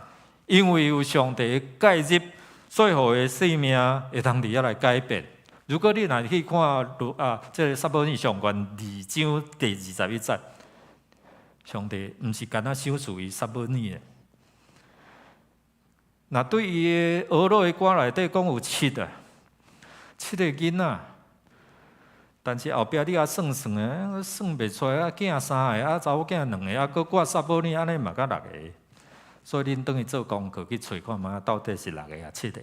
因為有上帝的介入，所以予伊的生命會通佇遐來改變。如果你若去看啊，這个撒母耳上卷二章第21節，上帝毋是干焦賞賜伊撒母耳的。若對伊的俄洛的歌內底講有七啊，七个囡仔，但是後壁你仔算算的，算袂出來啊，囝三个，啊查某囝兩个，啊閣掛撒母耳，按呢嘛才六个。所以恁轉去做功課去揣看覓，到底是六个抑七个？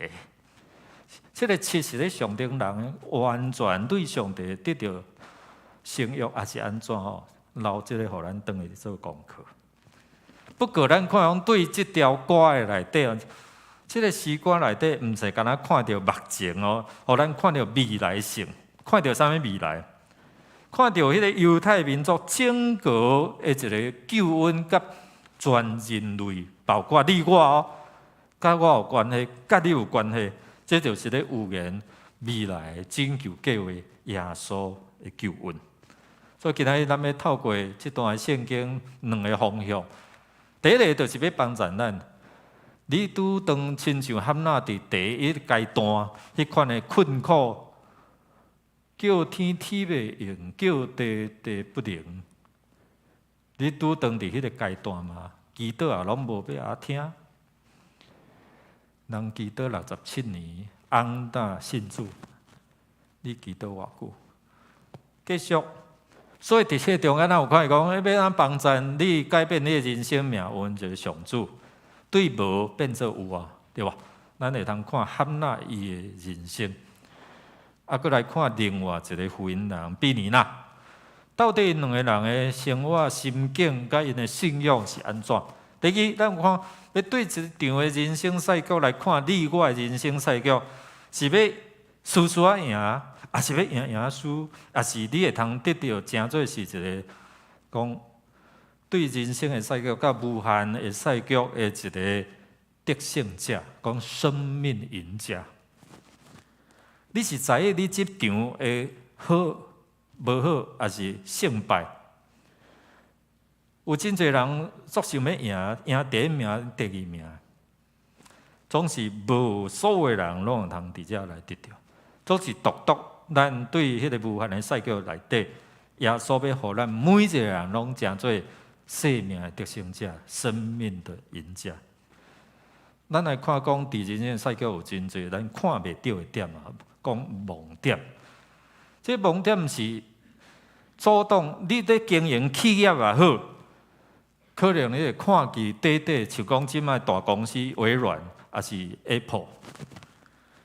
這个七是咧象徵人完全對上帝得著生育，抑是按怎吼？留這個予咱轉去做功課。不過咱看講對這條歌的內底，這个詩歌內底，毋是干焦看著目前哦，予咱看著未來性，看著啥物未來？看著彼个猶太民族整個的一个救恩，佮全人類，包括你我哦，佮我有關係，佮你有關係，這就是咧預言未來拯救計劃耶穌的救恩。所以今仔日咱欲透過這段聖經兩个方向，第一个就是欲幫助咱，你拄當親像哈拿佇第一階段彼款的困苦，叫天天袂應，叫地地不靈。你拄當佇彼个階段嘛，祈禱也攏無欲愛聽。人祈禱67年，翁膽信主，你祈禱偌久？繼續，所以佇這中間，咱有看見講，欲按怎幫助你改變你的人生命運，就是上主對無變做有啊，對無？咱會通看哈拿伊的人生，啊，閣來看另外一个婦人毗尼拿，到底𪜶兩个人的生活心境佮𪜶的信仰是按怎？第二，咱有看欲對一場的人生賽局來看，你我的人生賽局是欲輸輸仔贏，抑是欲贏贏輸，抑是你會通得著成做是一个講對人生的賽局佮無限的賽局的一个得勝者，講生命贏家。你是知影你這場會好無好，抑是勝敗？有真濟人足想欲贏，贏第一名、第二名，總是無所有人攏會通佇遮來得著，總是獨獨咱對彼个無限的賽局內底，耶穌欲予咱每一个人攏成做生命的得勝者、生命的贏家。咱來看講，佇人生賽局有真濟咱看袂著的點啊，講盲點。這盲點是阻擋你佇經營企業也好，可能你會看見短短，像講這擺大公司微軟，抑是 Apple，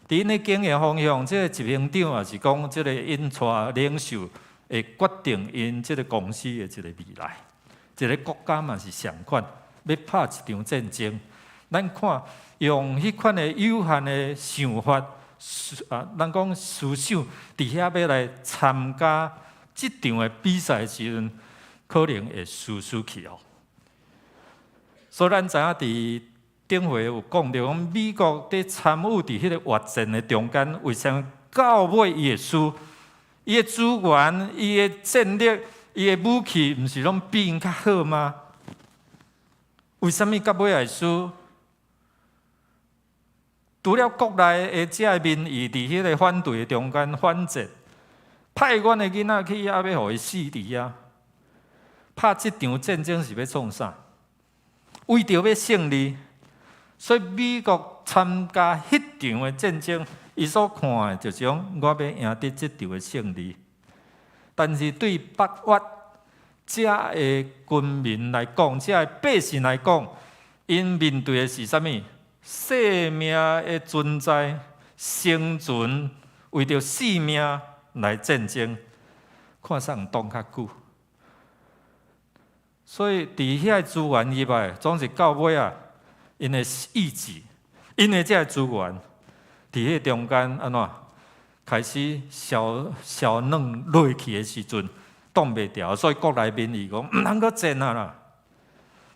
佇𪜶的經營方向，這个執行長抑是講這个𪜶帶領袖會決定𪜶這个公司的一个未來。一个國家嘛是相款，欲拍一場戰爭，咱看用彼款的有限的想法，啊，咱講思想，佇遐欲來參加這場的比賽的時陣，可能會輸輸去哦。所以咱知影佇頂回有講著講，美國佇參與佇彼个越戰的中間，為啥物到尾伊會輸？伊的資源、伊的戰力、伊的武器，毋是攏比𪜶較好嗎？為啥物到尾會輸？除了國內的這个民意佇彼个反對的中間反戰，派阮的囡仔去遐欲予伊死佇遐，拍這場戰爭是欲創啥？為著欲勝利，所以美國參加彼場的戰爭，伊所看的就是講，我欲贏得這場的勝利。但是對北越遮的軍民來講，遮的百姓來講，𪜶面對的是啥物？生命的存在、生存，為著性命來戰爭，看啥人擋較久。所以佇遐資源以外，總是到尾啊，𪜶的意志，𪜶的這个資源，佇彼中間按怎開始消消軟落去的時陣，擋袂牢，所以國內民意講毋通閣戰啊啦。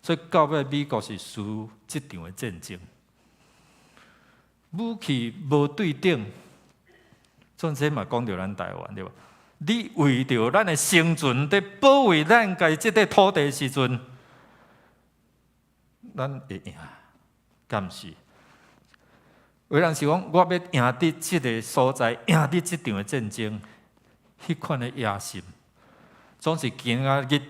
所以到尾美國是輸這場的戰爭，武器無對等，總之嘛講著咱台灣對無？你為著咱的生存，佇保衛咱家這塊土地的時陣，咱會贏，敢是？有人是講，我欲贏得這个所在，贏得這場的戰爭，彼款的野心，總是今仔日，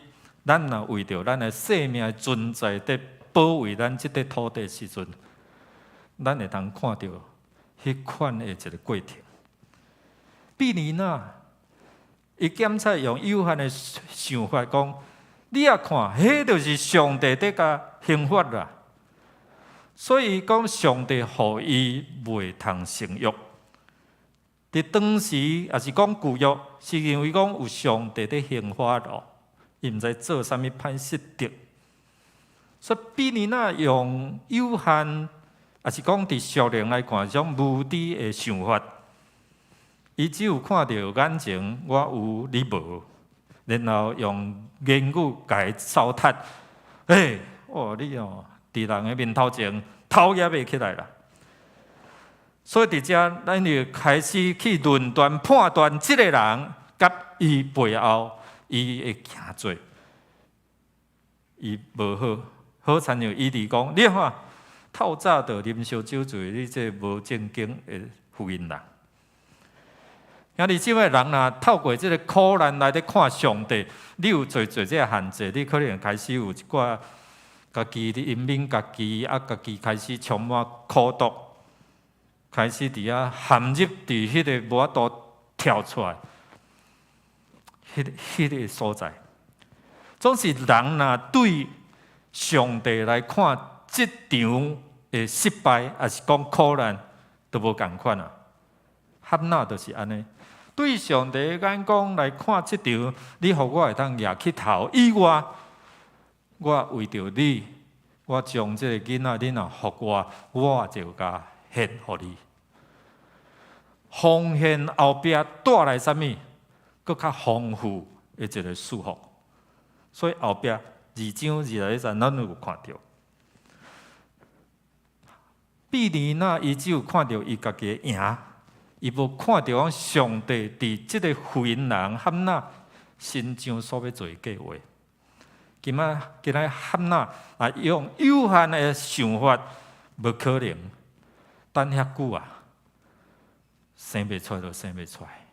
咱若為著咱的生命的存在，佇保衛咱這塊土地的時陣，咱會通看著彼款的一个過程。毗尼拿，伊檢測用有限的想法講，你也看，彼就是上帝佇共刑罰啦。所以講，上帝予伊袂通生育。佇當時，抑是講舊約，是認為講有上帝佇刑罰咯，伊毋知做啥物歹失德。所以毗尼拿用有限，抑是講佇屬靈來看，這種無知的想法，伊只有看著眼前我有你無，然後用言語共伊糟蹋。欸，哦，你哦，佇人的面頭前頭也袂起來啦。所以佇遮，咱就開始去論斷判斷這个人佮伊背後伊會行做，伊無好，好親像以利講，你看透早就啉燒酒醉，你這無正經的婦人。兄弟姊妹，人若透過這个苦難來咧看上帝，你有濟濟這个限制，你可能開始有一寡家己咧憐憫家己，啊，家己開始充滿苦毒，開始佇遐陷入佇彼个無法度跳出來，彼个所在。總是人若對上帝來看這場的失敗，抑是講苦難，都無仝款啊。哈拿就是按呢。對上帝眼光來看，這場你予我會當舉起頭以外，我為著你，我將這个囡仔，你若予我，我就共獻予你。奉獻後壁帶來啥物？閣較豐富的一个祝福。所以後壁二章二十一節，咱有看著。毗尼拿伊只有看著伊家己的贏。伊無看著講上帝佇這个婦人哈拿身上所欲做的計劃。今仔今仔哈拿啊，用有限的想法，無可能等遐久啊，生袂出來就生袂出來。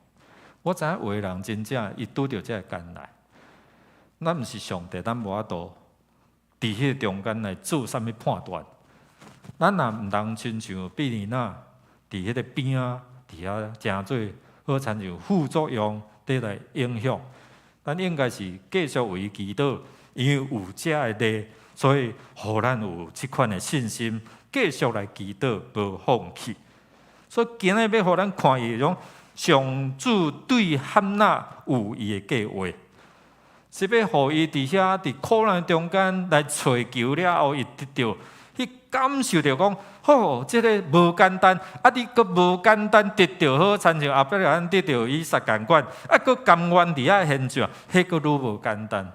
我知影有的人真正伊拄著這个艱難，咱毋是上帝，咱無法度佇彼个中間來做啥物判斷。咱也毋通親像毗尼拿佇彼个邊仔。佇遐誠做好親像副作用佇來影響，咱應該是繼續為伊祈禱，因為有這个例，所以予咱有這款的信心，繼續來祈禱，無放棄。所以今日欲予咱看伊種上主對哈拿有伊的計劃，是欲予伊佇遐佇苦難中間來揣求了後，伊得著去感受著講，吼，這个無簡單，啊，你閣無簡單得著好，親像亞伯拉罕得著以撒仝款，啊，閣甘願佇遐獻上，彼閣愈無簡單。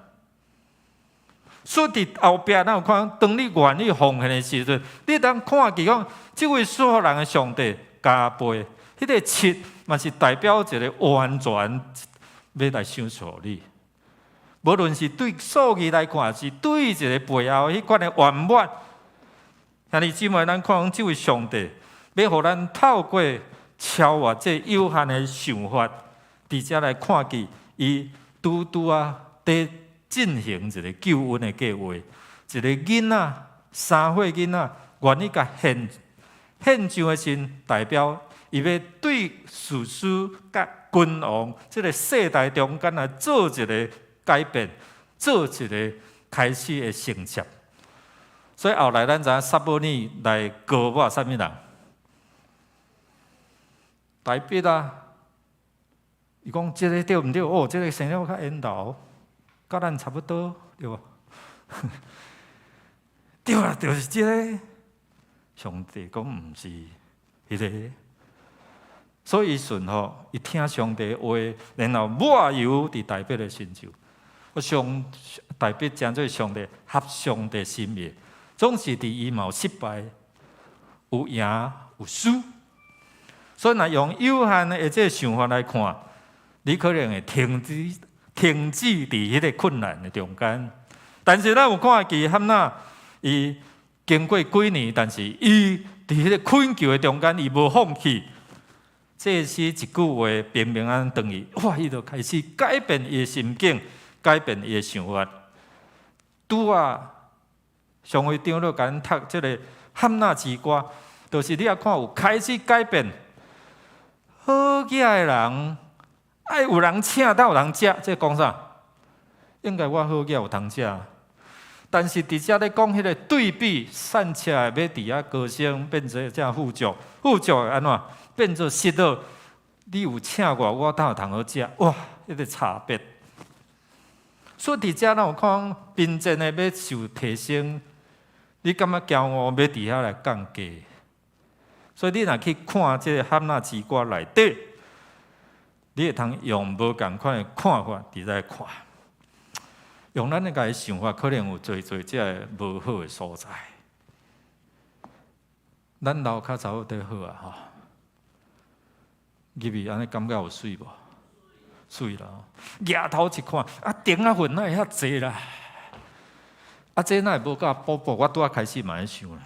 所以佇後壁，咱有看，當你願意奉獻的時陣，你當看見講，這位賜福人的上帝加倍，彼个七嘛是代表一个完全欲來賞賜你。無論是對數字來看，是對一个背後彼款的圓滿。兄弟姊妹，咱看講這位上帝，欲予咱透過超越這有限的想法，佇遮來看見伊拄拄仔佇進行一个救恩的計劃，一个囡仔，3歲囡仔願意共獻獻上的時，代表伊欲對士師佮君王這个世代中間來做一个改變，做一个開始的承接。所以後來咱知影撒母耳來膏抹啥物人？大衛啊！伊講這个對毋對？哦，這个生了較緣投，佮咱差不多，對無？對啊，就是這个。上帝講毋是彼个，所以伊順服，伊聽上帝話，然後抹油佇大衛的身上。我上大衛成做上帝合上帝心意，總是佇伊嘛有失敗，有贏有輸。所以若用有限的這个想法來看，你可能會停止佇彼个困難的中間。但是咱有看見哈拿，伊經過幾年，但是伊佇彼个困境的中間，伊無放棄。這是一句話，平平安安轉去，哇！伊就開始改變伊的心境，改變伊的想法。拄仔上位長老共咱讀這个哈拿之歌，就是你也看有開始改變。好額的人，愛有人請，才有人食，這講啥？應該我好額有通食。但是佇遮咧講彼个對比，散赤的欲佇遐高升，變做遮富足，富足會按怎？變做失落。你有請我，我才有通好食。哇，彼个差別。所以佇遮咱有看貧賤的欲受提升，你感覺驕傲欲佇遐來降低。所以你若去看這个哈拿之歌內底，你會通用無仝款的看法佇來看。用咱的家己想法，可能有濟濟這个無好的所在。咱樓跤差不多好啊，吼。入去按呢感覺有媠無？媠啦！舉頭一看，啊，釘仔粉哪會遐濟啦？啊，這哪會無共補補？我拄仔開始嘛咧想咧。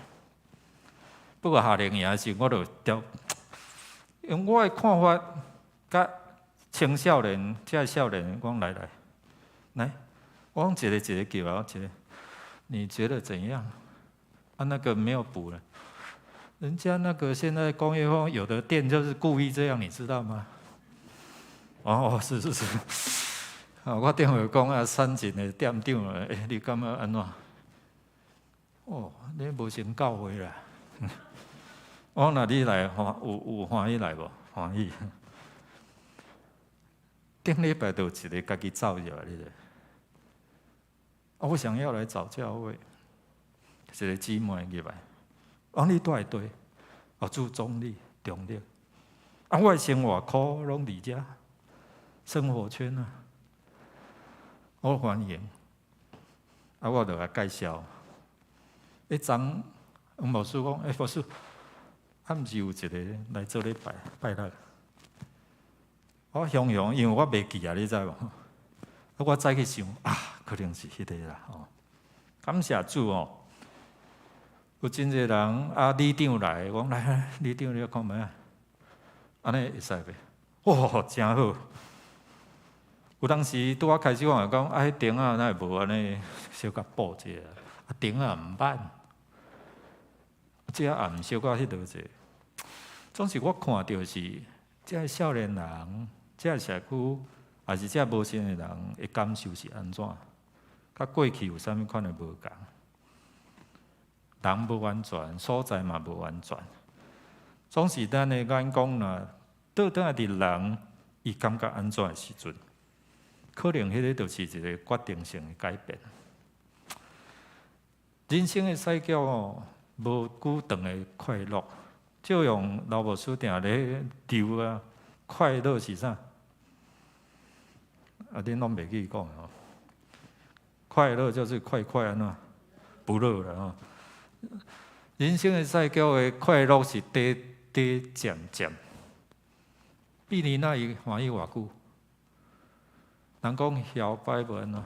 不過夏令營的時，我就調，用我的看法，佮青少年、這少年講來來來，我講一个一个叫啊，一个，你覺得怎樣？啊，那個沒有補了，人家那個現在工業風有的店就是故意這樣，你知道嗎？哦，是是是，啊，我頂回講啊，三井的店長啊，欸，你感覺按怎？哦，你無成教會啦。我講若你來歡有有歡喜來無？歡喜。頂禮拜就有一个家己走入來，你知？啊，我想要來找教會，一個姊妹入來，我講你住佗佗？哦，住中壢，中壢。啊，我的生活圈攏佇遮，生活圈啊，我歡迎。啊，我就共介紹。彼昨黃牧師講，欸，牧師，啊，毋是有一個來做禮拜拜六。我雄雄，因為我袂記啊，你知無？啊，我再去想啊，可能是彼個啦。吼，感謝主哦，有真濟人啊，里長來，我講來來，里長你看覓啊？按呢會使袂？哇，誠好！有當時拄仔開始我就講，啊，彼釘仔哪會無按呢小可補一下？啊，釘仔毋捌，這也毋小可彼落者。總是我看著是，這少年人，這社區，抑是這無信的人的感受是按怎？佮過去有啥物款的無仝？人無完全，所在嘛無完全。總是咱的眼光若倒轉來佇人，伊感覺按怎的時陣，可能彼个就是一个決定性的改變。人生的賽局哦，無久長的快樂。照樣老牧師定咧丟啊，快樂是啥？啊，恁攏袂記講哦。快樂就是快快按怎？不樂啦吼。人生的賽局的快樂是短短暫暫。比尼娜伊歡喜偌久？人講搖擺無按怎？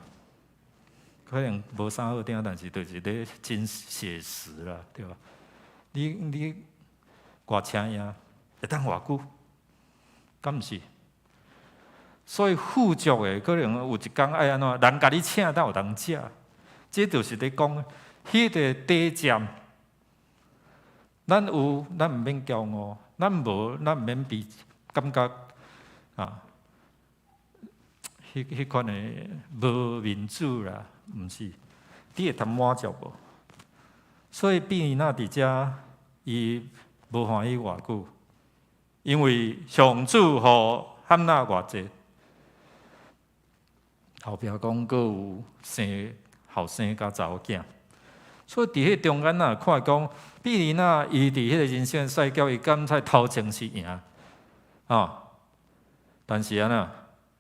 可能無啥好聽，但是就是咧真寫實啦，對吧？你偌請贏會當偌久？敢毋是？所以富足的可能有一工愛按怎？人共你請，才有通食。這就是咧講，彼个短暫。咱有，咱毋免驕傲；咱無，咱毋免比感覺啊，彼款的無面子啦，毋是？你會通滿足無？所以比尼娜佇遮，伊無歡喜偌久，因為上主予漢娜偌濟，後壁講閣有生後生佮查某囝，所以佇彼中間啊，看講比尼娜伊佇彼个人生賽局，伊感覺頭前是贏，啊，但是按怎，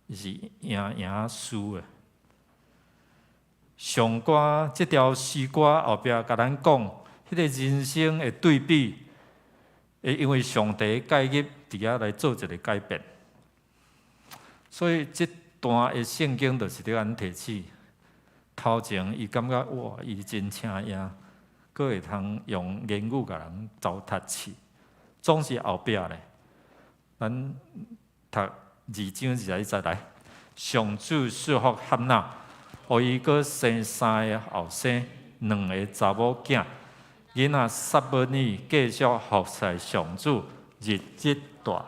伊是贏贏輸的。上歌這條詩歌後壁共咱講，彼个人生的對比，會因為上帝介入佇遐來做一个改變。所以這段的聖經就是咧按呢提醒，頭前伊感覺哇，伊真請贏，閣會通用言語共人糟蹋去，總是後壁咧，咱讀二章21節來，上主賜福漢娜，予伊閣生三个後生，兩个查某囝。囡仔撒母耳繼續服侍上主，日日大。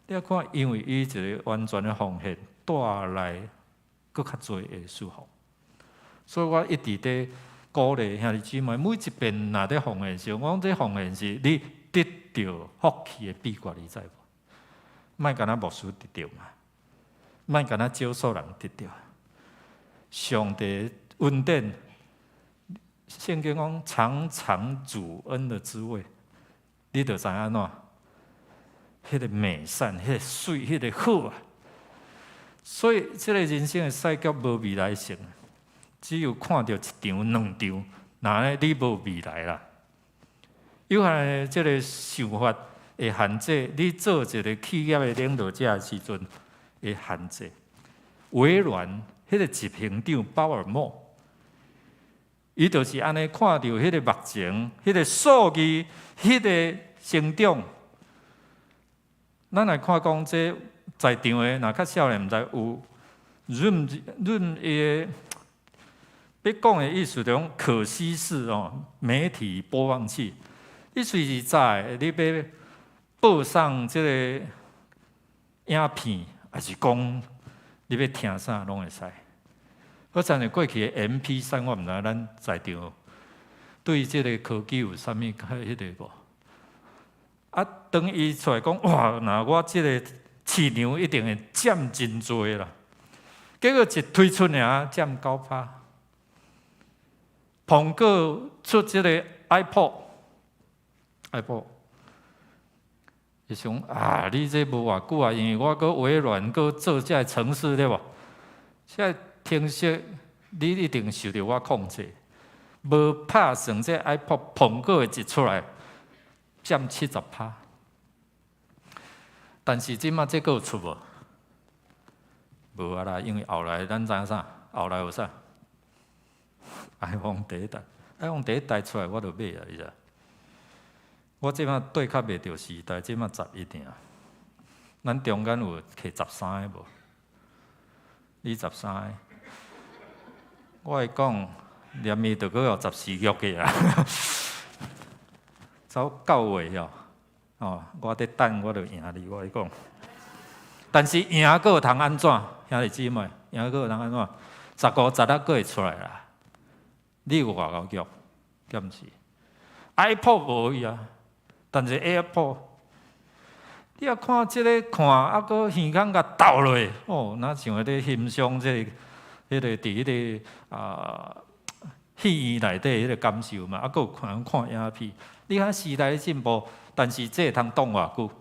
你看，因為伊一个完全的奉獻，帶來閣較濟的祝福。所以我一直佇鼓勵兄弟姊妹，每一遍若佇奉獻時，我講這奉獻是你得著福氣的秘訣，你知無？莫干焦牧師得著嘛，莫干焦少數人得著。上帝恩典，聖經講嘗嘗主恩的滋味，你就知按怎？彼个美善，彼个媠，彼个好啊！所以，這个人生的賽局無未來性，只有看著一場、兩場，若呢你無未來啦。有限的這个想法會限制你做一个企業的領導者的時陣，會的限制。微軟彼个執行長鮑爾默，伊就是按呢看著彼個目前、彼個數字、彼個成長。咱來看講，這在場的若較少年，毋知有 Zoom Zoom 伊个欲講的意思，就講可攜式哦，媒體播放器。你隨時在你欲播送這個影片，抑是講你欲聽啥攏會使。好親像過去的 MP3，我毋知咱在場對這个科技有啥物較彼个無？啊，當伊出來講，哇，若我這个市場一定會佔真濟啦。結果一推出爾，佔9%。蘋果出這个 iPod，iPod，伊想啊，你這無偌久啊，因為我閣微軟閣做這个程式對無？這个程式你一定受著我控制，無拍算這 iPod 蘋果的一出來，佔70%。但是這馬這閣有出無？無啊啦，因為後來咱知影啥？後來有啥？iPhone 第一代，iPhone 第一代出來我就買啊，你知？我這馬對較袂著時代，這馬11爾。咱中間有摕13个無？你13个，我會講連伊就閣有14約個啊，走九月哦，哦，我佇等，我就贏你，我會講。但是贏閣有通按怎？兄弟姊妹，贏閣有通按怎？15、16閣會出來啦。你有偌𠢕約？敢毋是？iPod 無去啊，但是 AirPod，你啊看這个看，啊閣耳孔共鬥落，哦，若像咧欣賞這个、彼个佇彼个啊戲院內底彼個感受嘛，啊閣有看看影片。你看時代咧進步，但是這會通擋偌久？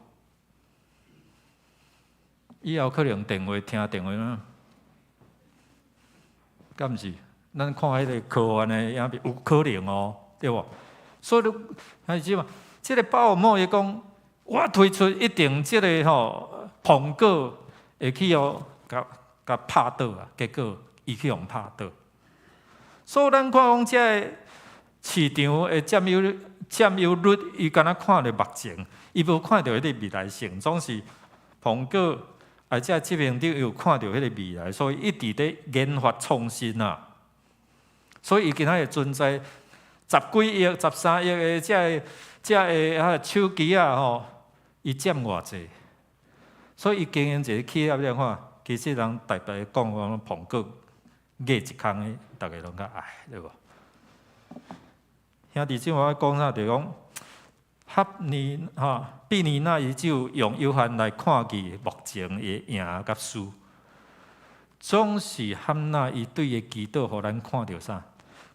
以後可能電話聽電話啦，敢毋是？咱看彼个科幻的影片，有可能哦，對無？所以你還是嘛，這个鮑爾默伊講，我推出一定這个吼蘋果會去予共共拍倒啊，結果伊去予拍倒。所以咱看講這个市場的佔有率，伊敢若看著目前，伊無看著彼個未來性，總是蘋果啊，這執行長有看著彼個未來，所以一直佇研發創新啊。所以伊今仔日存在十幾億、13億的這个這个啊手機啊吼，伊佔偌濟？所以伊經營一個企業來看，其實人逐擺講講蘋果壓一空的，逐家攏較愛，對無？兄弟姊妹，我講啥？就講哈尼吼，比尼娜伊只有用有限來看見目前的贏佮輸，總是漢娜伊對伊祈禱，予咱看著啥？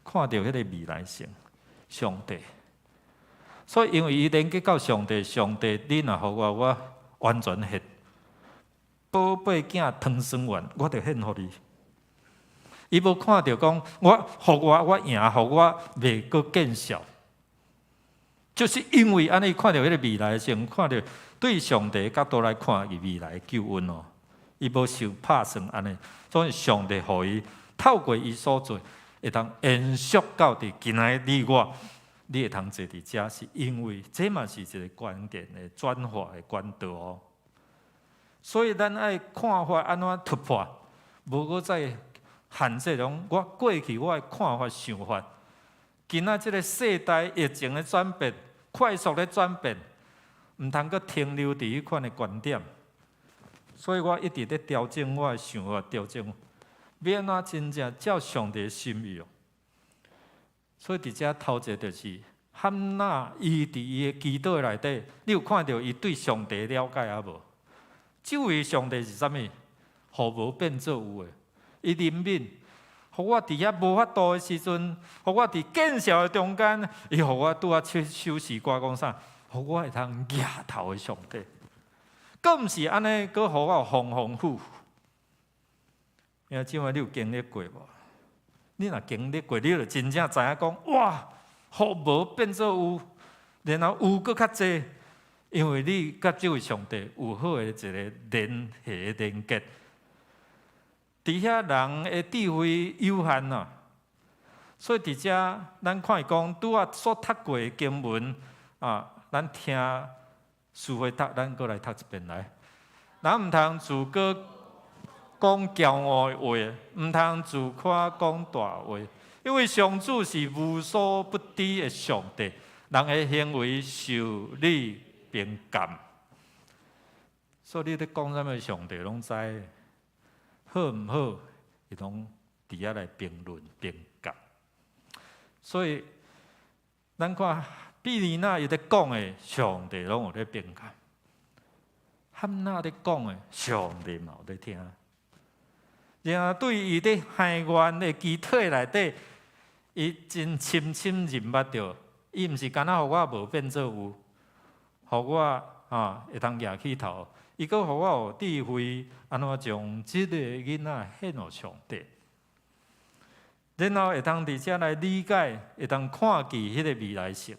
看著彼個未來性，上帝。所以因為伊連結到上帝，上帝你若予我，我完全獻寶貝囝唐生丸，我就獻予你。伊無看著講，我予我我贏，予我袂閣見笑，就是因為按呢看著彼个未來性，看著對上帝角度來看伊未來救恩哦，伊無受拍算按呢，所以上帝予伊透過伊所做，會當延續到佇今仔日你我，你會通坐佇遮，是因為這嘛是一个關鍵的轉化的管道哦。所以咱愛看法按怎突破，無閣再限制講我過去我的看法想法。今仔這个世代疫情的轉變，快速咧轉變，毋通閣停留佇彼款的觀點。所以我一直咧調整我的想法，調整欲按怎真正照上帝的心意哦。所以佇遮頭一个就是漢娜伊佇伊的祈禱內底，你有看著伊對上帝了解抑無？這位上帝是啥物？予無變做有的，伊憐憫，予我佇遐無法度的時陣，予我佇見笑的中間，伊予我拄仔唱首詩歌講啥？予我會通舉頭的上帝，閣毋是按呢，閣予我豐豐富富。兄姊妹，你有經歷過無？你若經歷過，你就真正知影講，哇，予無變做有，然後有閣較濟，因為你佮這位上帝有好的一个聯繫連結。佇遐人的智慧有限啊，所以佇遮咱看伊講拄仔所讀過的經文啊，咱聽師會讀，咱閣來讀一遍來。咱毋通自高講驕傲的話，毋通自誇講大話，因為上主是無所不知的上帝，人的行為受你評鑑。所以你咧講啥物，上帝攏知，好毋好，伊攏佇遐來評論評鑑。所以咱看毗尼拿伊咧講的，上帝攏有咧評鑑；漢娜咧講的，上帝嘛有咧聽。然後對伊咧還願的祈禱內底，伊真深深認捌著，伊毋是干焦予我無變做有，予我啊會當舉起頭，伊閣予我有智慧，按怎將這个囡仔獻予上帝，然後會當佇遮來理解，會當看見彼个未來性。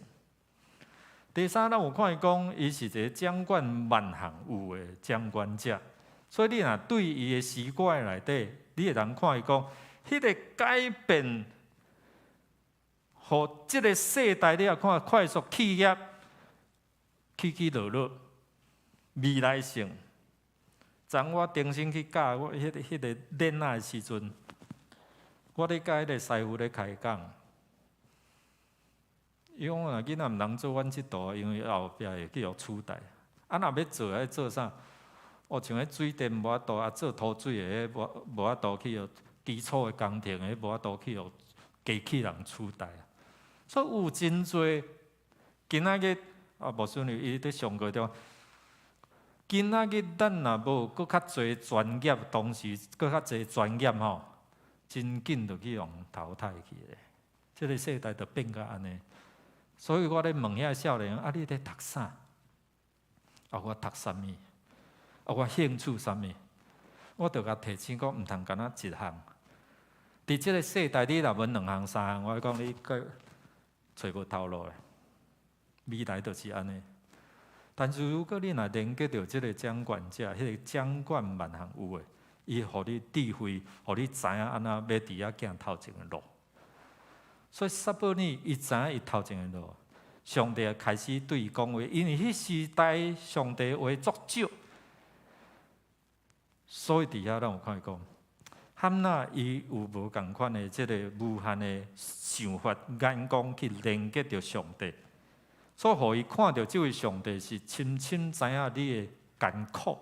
第三，咱有看伊講，伊是一个掌管萬項有的掌管者，所以你若對伊的詩歌內底，你會當看伊講，彼个改變，予這个世代你若看快速企業起起落落，未來性。昨我重新去教我彼个囡仔的時陣，我咧佮彼个師傅咧開講，伊講若囡仔毋通做阮這道，因為後壁會去予取代。啊，若欲做愛做啥？哦，像彼水電無法度，啊做塗水的彼無法度去予基礎的工程的，無法度去予機器人取代。所以有真濟今仔日啊，牧師娘伊佇上課中，今仔日咱若無閣較濟專業，同時閣較濟專業吼，真緊就去予淘汰去咧。這个世代就變甲按呢。所以我咧問遐少年，啊，你咧讀啥？啊，我讀啥物？啊，我興趣啥物？我就共提醒講，毋通干焦一項。佇這个世代，你若無兩項三項，我講你閣揣無頭路咧。未來就是按呢。但是如果你若連結著這个掌管者，彼个掌管萬項有的，伊予你智慧，予你知影按怎欲佇遐行頭前的路。所以撒母耳伊知影伊頭前的路，上帝開始對伊講話，因為彼時代上帝話足少，所以佇遐咱有看伊講，漢娜伊有無仝款的這个無限的想法眼光去連結著上帝，所以予伊看著這位上帝是深深知影你的艱苦，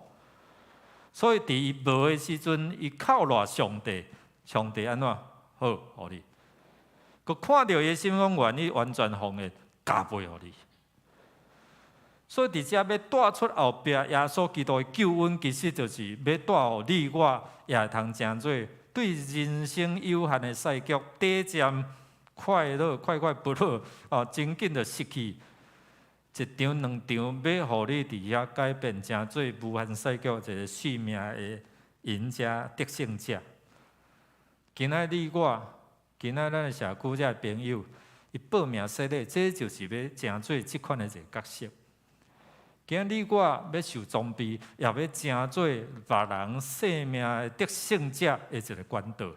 所以佇伊無的時陣，伊靠賴上帝，上帝按怎好予你？閣看著伊的心講願意完全奉獻加倍予你。所以佇遮欲帶出後壁耶穌基督的救恩，其實就是欲帶予你我也會通成做對人生有限的賽局，短暫快樂快快不樂哦，真緊就失去一場兩場，欲予你佇遐改變成做無限賽局一个生命的贏家得勝者。今仔你我，今仔咱的社區遮的朋友，伊報名洗禮，這就是欲成做這款的一个角色。今仔你我欲受裝備，也欲成做別人生命的得勝者的一个管道。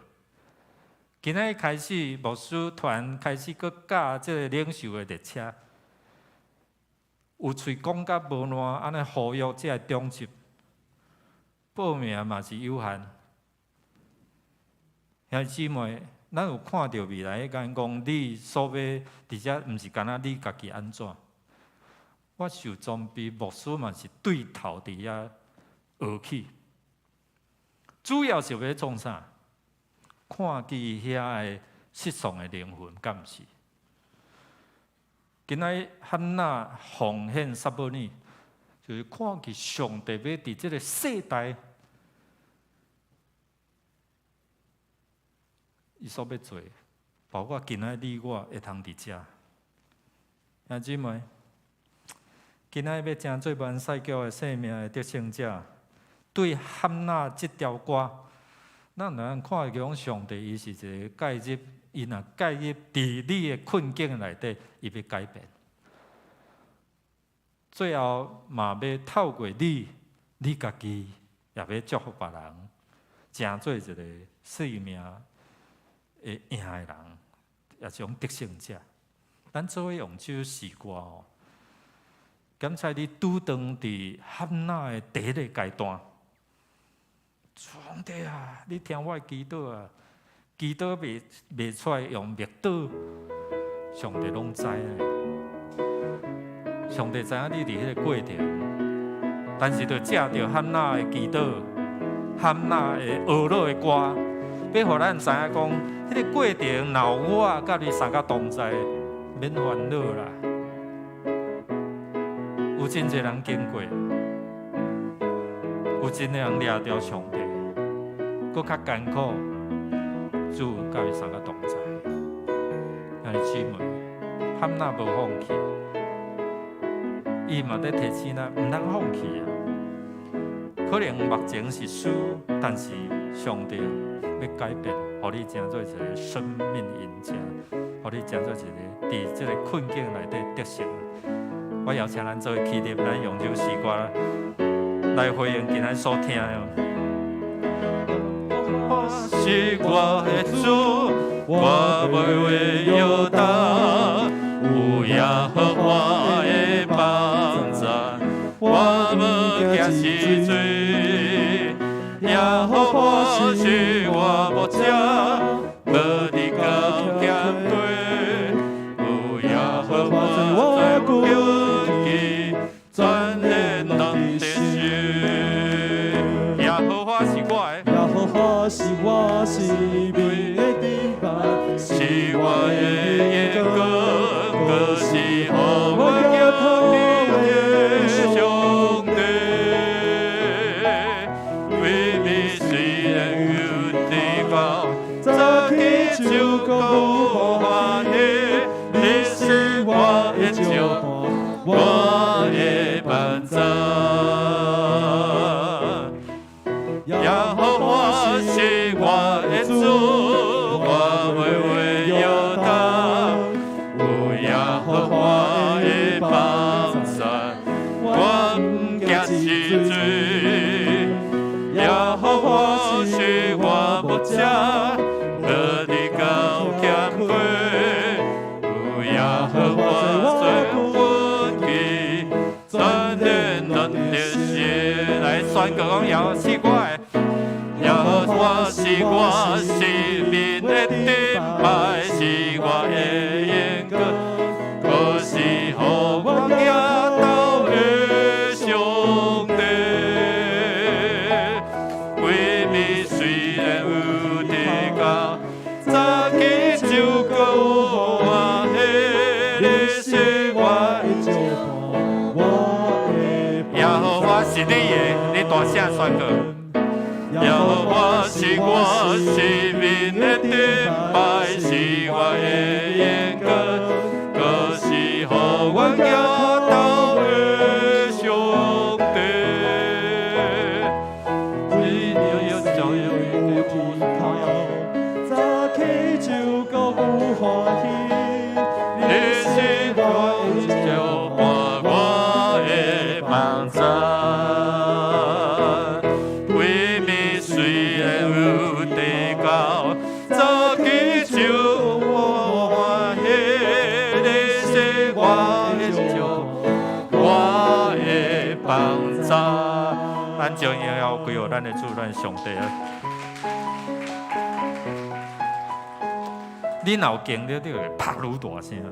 今仔日開始，牧師團開始閣教這个領袖的列車，有喙講甲無爛，按呢呼籲這个中級報名嘛是有限。兄弟姊妹，咱有看著未來的眼光，你所欲佇遮，毋是干焦你家己按怎？我受裝備，牧師嘛是對頭佇遐學起，主要是欲創啥？看見遐个失喪的靈魂，敢毋是？今仔漢娜奉獻撒母耳，就是看見上帝欲佇這个世代，伊所欲做，包括今仔你我會通佇遮。兄姊妹，今仔欲成做萬世局的生命的得勝者，對漢娜這條歌，咱會當看見上帝伊是一个介入，伊若介入佇你的困境內底，伊欲改變。最後嘛欲透過你，你家己也欲祝福別人，成做一个生命會贏的人，也是講得勝者。咱做伙用這首詩歌哦，檢查你拄當佇漢娜的第一个階段，上帝啊，你聽我的祈禱啊，祈禱袂出來用默禱，上帝攏知影。上帝知影你佇彼个過程，但是就藉著漢娜的祈禱，漢娜的哀樂的歌，欲予咱知影講，彼个過程若有我佮你相佮同在，免煩惱啦。有真濟人經過，有真濟人掠著上帝，閣較艱苦，主佮伊相佮同在。兄弟姊妹，漢娜無放棄，伊嘛佇提醒咱，毋通放棄啊！可能目前是輸，但是上帝欲改變，予你成做一个生命贏家，予你成做一个佇這个困境內底得勝。我邀請咱做伙起立，咱用這首詩歌來回應今仔所聽的。是我的主，我袂會搖動，有耶和華的幫贊，我無驚試水。耶和華是我牧者，無佇到欠缺。有耶和華在我根基，全然能得勝。耶和華是我的，耶和華是我生命的盾牌，是我的榮光，閣是予我行的上帝。為美雖然有低高，早起就閣有歡喜，你是我的石伴，我的幫贊。耶和華是我的主，我袂會搖動，有耶和華的幫贊，我毋驚試水。耶和華是我牧者，無佇到欠缺。有耶和華做根基，全然能得勝。來宣告講，耶和華是我的，耶和華是我生命的盾牌，是我的榮光，閣是予我行道的上帝。為美雖然有低高，早起就閣有歡喜，你是我的石伴，我的耶和華是你的，你大聲宣告。耶和華是我生命的盾牌，是我的榮光，閣是予我行道的上帝。為美雖然有低高，早起就閣有歡喜，你是我的石伴，我的幫贊。為美雖然有低高，早起就有歡喜，你是我的石伴，我的幫贊。咱將榮耀歸予咱的主，咱的上帝啊！你若有經歷，你就會拍愈大聲。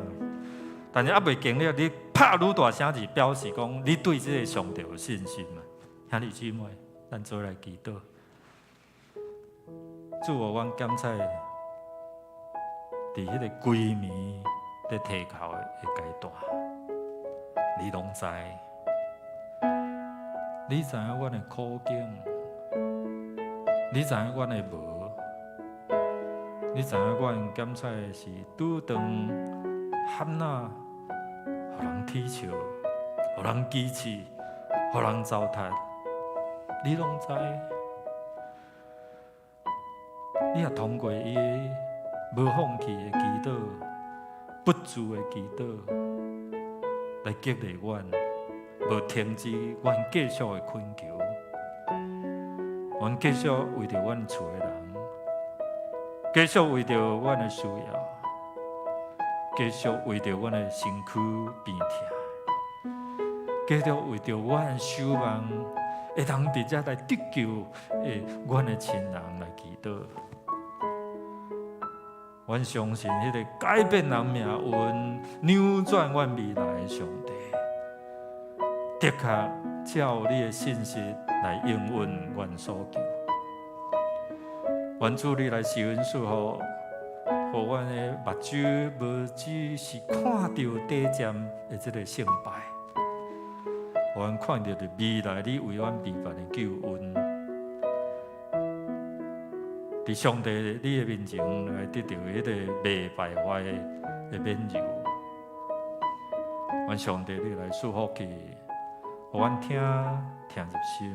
但是猶未經歷，你拍愈大聲是表示講你對這个上帝有信心嘛？兄弟姊妹，咱做來祈禱。主啊，阮感謝佇彼个規暝佇提哭的階段，你攏知，你知影阮的苦境，你知影阮的無，你知影阮感謝是拄當漢娜，予人恥笑，予人歧視，予人糟蹋，你攏知。你也通過伊無放棄的祈禱、不住的祈禱，來激勵阮，無停止阮繼續的懇求。阮繼續為著阮厝的人，繼續為著阮的需要，繼續為著阮的身軀病痛，繼續為著阮守望會當佇遮來得救的阮的親人來祈禱。阮相信彼个改變人命運、扭轉阮未來的上帝，的確照你的信實來應允阮所求。願主你來施恩賜福，予阮的目睭無只是看著短暫的這个勝敗，予阮看著佇未來你為阮預備的救恩。佇上帝你的面前來得著彼个袂敗壞的免猶。願上帝你來賜福去，予阮聽聽入心，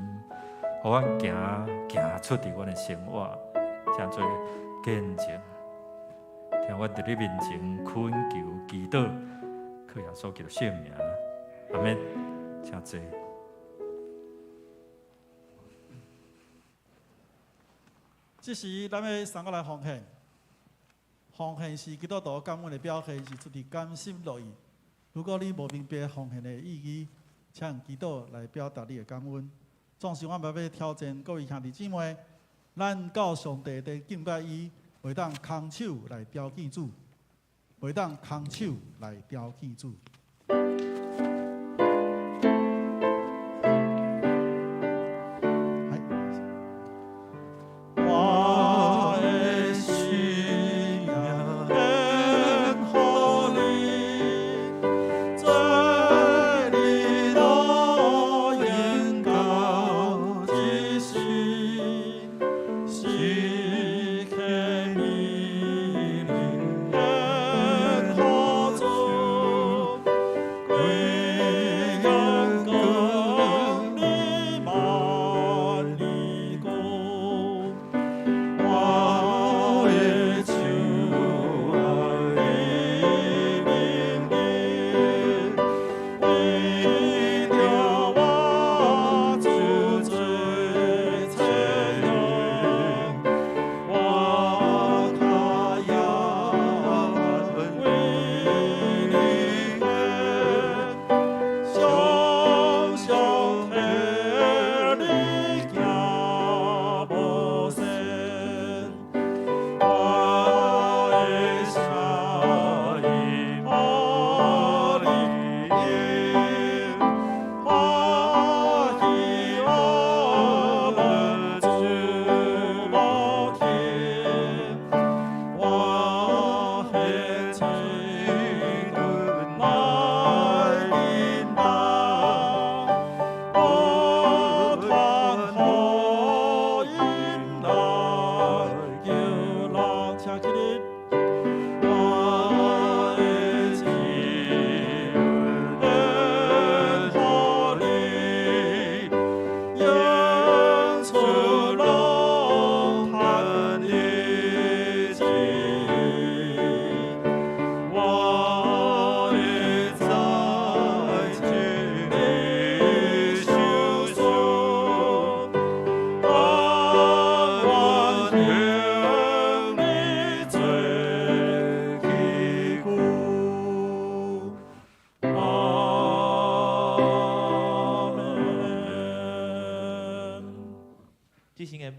予阮行行出佇阮的生活，成做見證。聽阮佇你面前懇求祈禱，靠耶穌基督聖名，阿們，請坐。這時，咱欲三個來奉獻。奉獻是基督徒感恩的表現，是出自甘心樂意。如果你無明白奉獻的意義，請用祈禱來表達你的感恩。總是，我嘛欲挑戰各位兄弟姊妹，咱到上帝殿敬拜伊，袂當空手來朝見主，袂當空手來朝見主。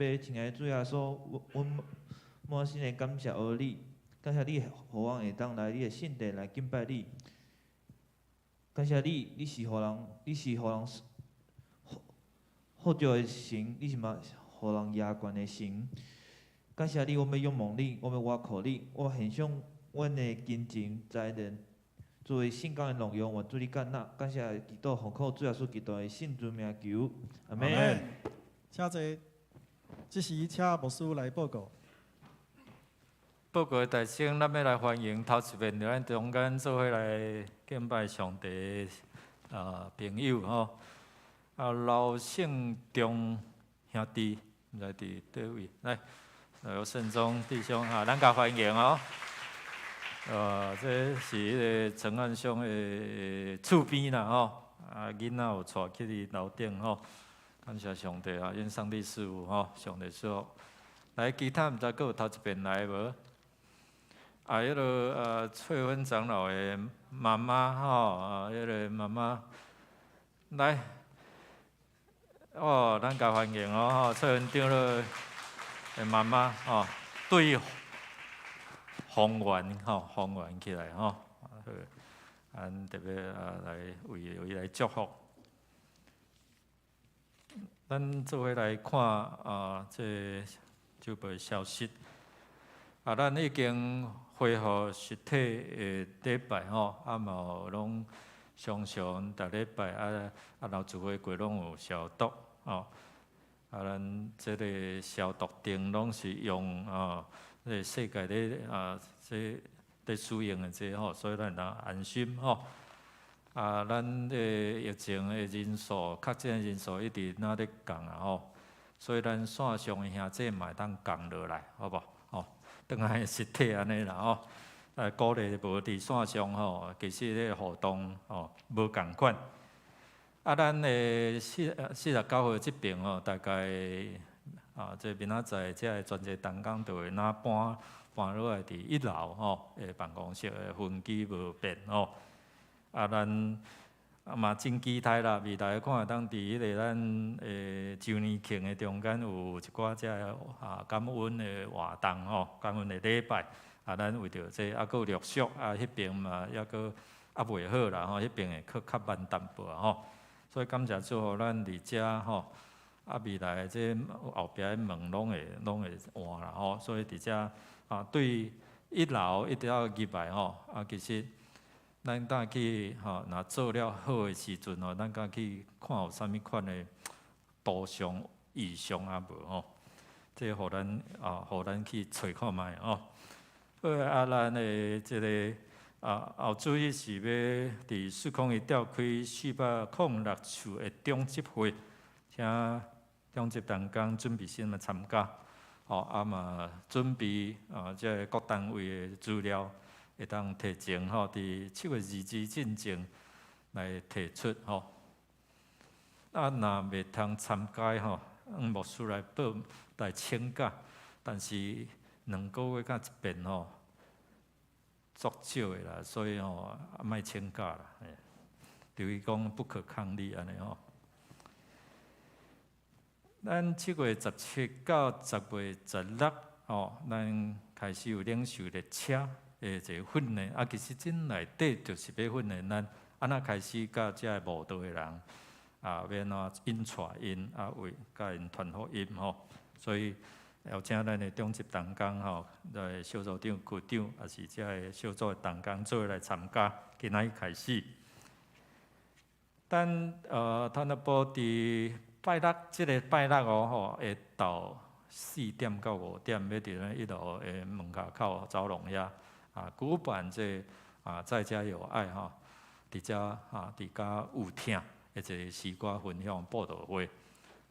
親愛的主耶穌，阮滿心的感謝予你，感謝你，予阮會當來你的聖殿來敬拜你。感謝你，你是予人，你是予人獲救的神，你是嘛予人贏權的神。感謝你，阮欲仰望你，阮欲倚靠你，我獻上阮的金錢財能，作為聖工的榮耀，願主你悅納。感謝祈禱奉靠主耶穌基督的聖尊名求，阿們。請坐。這時，請牧師來報告。報告的大先，咱欲來歡迎頭一遍佇咱中間做伙來敬拜上帝的朋友吼。啊，劉勝忠兄弟，毋知佇佗位？來，劉勝忠弟兄哈，咱共歡迎哦。這是彼个陳漢兄的厝邊啦吼，啊，囡仔有帶去佇樓頂吼。感謝上帝啊！願上帝賜福吼，上帝賜福。來，其他毋知閣有頭一遍來無？啊，彼个翠芬長老的媽媽吼，啊，彼个媽媽來，哦，咱共歡迎哦，吼，翠芬長老的媽媽吼，對豐原吼，豐原起來吼，好，咱特別啊來為伊來祝福。咱做伙來看啊，這週報消息。啊，咱已經恢復實體的禮拜吼，啊嘛有攏常常逐禮拜啊啊，若聚會過攏有消毒吼。啊，咱這个消毒燈攏是用啊，這个世界咧啊，這咧使用的這吼，所以咱會當安心吼。啊，咱的疫情的人數、確診的人數一直若咧降啊吼，所以咱線上的兄弟嘛會當降落來，好無？吼，轉來實體按呢啦吼。鼓勵無佇線上吼，其實咧互動吼無仝款。啊，咱的49號這爿吼，大概啊，這明仔載這个全濟同工就會若搬搬落來佇一樓吼的辦公室的分機無變吼。啊，咱啊嘛真期待啦，未來看會當佇彼个咱的周年慶的中間有一寡這个啊感恩的活動吼，感恩的禮拜。啊，咱為著這啊，閣有陸續啊，彼爿嘛猶閣猶未好啦吼，彼爿會閣較慢淡薄仔吼。所以感謝主，予咱佇遮吼，啊未來這後壁的門攏會換啦吼。所以佇遮啊，對一樓一直到入來吼，啊其實咱敢去吼，若做了好的時陣吼，咱敢去看有啥物款的圖像異常啊無吼？這予咱啊，予咱去揣看覓吼。好啊，咱的這个啊，後主日是欲佇401調開406處的長執會，請長執同工準備先來參加，吼啊嘛準備啊，這个各單位的資料會當提前吼，佇7月22進前來提出吼。啊，若袂通參加吼，牧師來報來請假，但是兩個月才一遍吼，足少的啦，所以吼莫請假啦，就是講不可抗力按呢吼。咱7月17到10月16吼，咱開始有領袖列車的一個訓練，啊，其實真內底就是欲訓練咱按怎開始佮遮个慕道的人啊，欲按怎引帶𪜶啊，為共𪜶傳福音吼，所以邀請咱的長執同工吼，來小組長、區長，抑是遮个小組的同工做伙來參加。今仔日開始，等坦樂埔佇拜六，這个拜六哦吼，下晝4點到5點，欲佇咱一樓的門跤口走廊遐啊，舉辦這啊在家有愛吼，佇遮啊佇遮有聽的一個詩歌分享佈道會。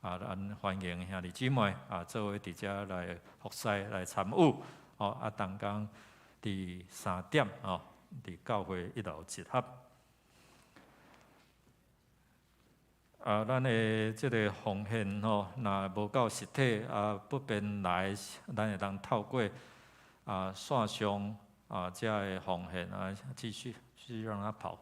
啊，咱歡迎兄弟姊妹啊，做伙佇遮來服侍來參與，吼啊，同工佇3點吼，佇教會一樓集合。啊，咱的這个奉獻吼，若無夠實體啊，不便來，咱會當透過啊線上啊遮个奉獻啊，繼續繼續讓它跑。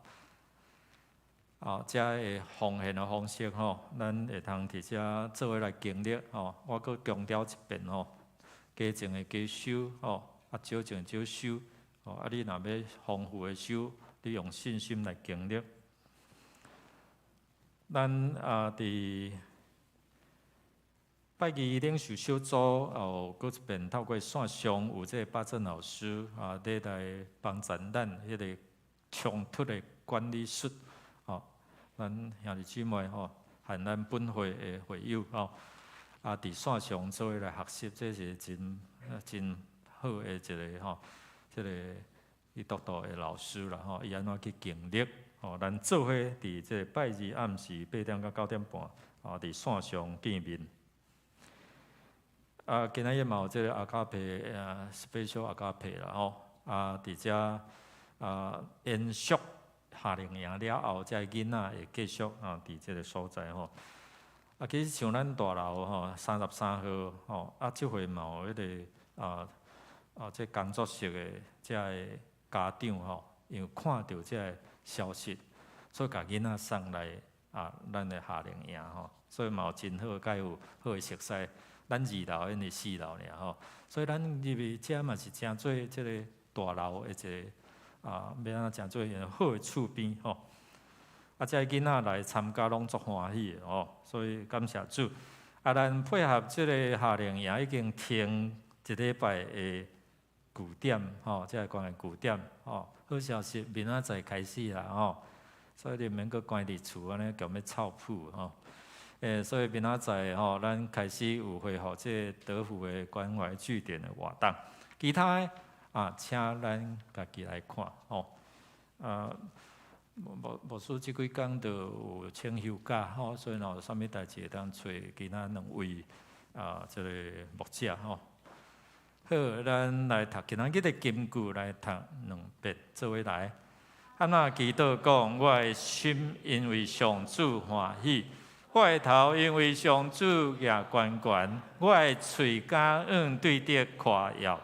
啊，遮个奉獻的方式吼，咱會通佇遮做伙來經歷吼。我閣強調一遍吼，加種的加收吼，啊少種少收吼。啊，你若欲豐富的收，你用信心來經歷。咱啊，佇拜二領袖小組有閣一遍透過線上有這个巴振老師啊，咧來幫助咱彼个衝突的管理術。吼，咱兄弟姊妹吼，和咱本會的會友吼，啊，佇線上做伙來學習，這是真真好的一个吼，這个基督徒的老師啦吼，伊按怎去經歷吼，咱做伙佇這個拜二暗時8點到9點半，啊，佇線上見面。啊，今仔日嘛有這個阿卡培啊，special 阿卡培啦吼，啊，佇遮啊延續。夏令營了後，這个囡仔會繼續啊，佇這个所在吼。啊，其實像咱大樓吼，33號吼，啊，這回嘛有彼个這工作室的遮个家長吼，因為看著這个消息，所以共囡仔送來啊，咱的夏令營吼，所以嘛有真好，佮有好的熟似。咱二樓𪜶佇四樓爾吼，所以咱入去遮嘛是誠做這个大樓的一个啊，欲按怎誠做好的厝邊吼。啊，這个囡仔來參加攏足歡喜的吼，所以感謝主。啊，咱配合這个夏令營已經停一禮拜的據點吼，這个關懷據點吼，好消息，明仔載開始啦吼，所以你毋免閣關佇厝按呢共欲臭殕吼。所以明仔載吼，咱開始有恢復這个德福的關懷據點的活動。其他的啊，請咱家己來看吼。啊，牧師這幾工就有請休假吼，所以若有啥物代誌會當揣其他兩位啊，這个牧者吼。好，咱來讀今仔日的金句來讀兩遍，做伙來。按怎祈禱講，我的心因為上主歡喜，我的頭因為上主舉懸懸，我的喙敢向對得誇耀，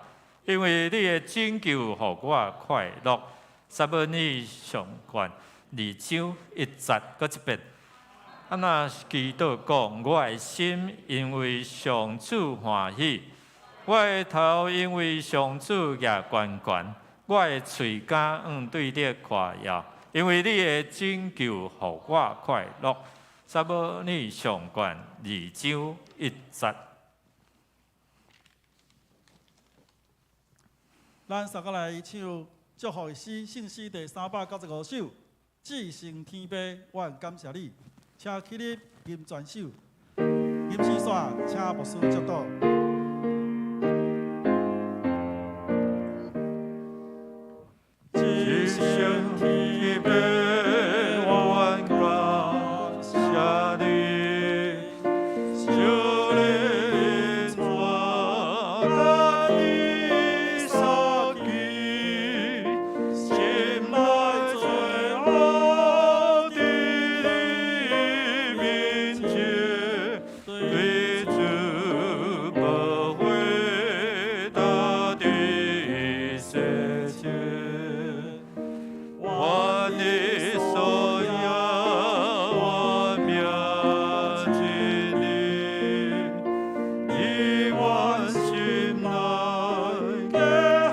因為你的拯救予我快樂。撒母耳上卷二章一節，閣一遍。按怎祈禱講，我的心因為上主歡喜，我的頭因為上主舉懸懸，我的喙敢向對你誇耀，因為你的拯救予我快樂。撒母耳上卷二章一節。咱三個來唱祝福的詩，聖詩第395首，至聖天父，我感謝你，請起立吟全首，吟詩煞，請牧師祝禱。至聖天父，我感謝你，求你帶你殺機，心內罪惡佇你面前，對主寶血大地洗淨。願你所有我命真理，以我心內的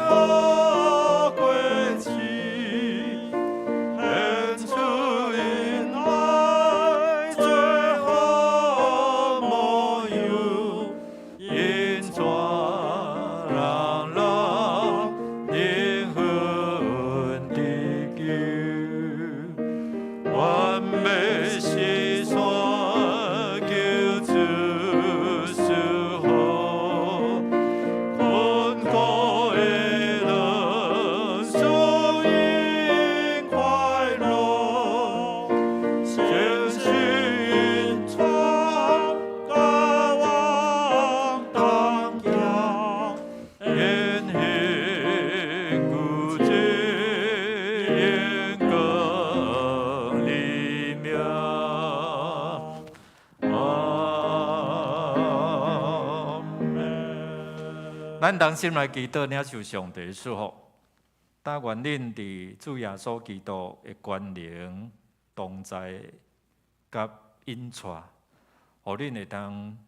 好過去，顯出恩愛最好模樣，引帶人人靈魂得救。願欲西山求主賜福，困苦的人屬因快樂，誠心傳甲我同行，言行古迹榮光你名。阿門。咱同心來祈禱，領受上帝祝福。但願恁佇主耶穌基督的權能同在佮引帶，予恁會當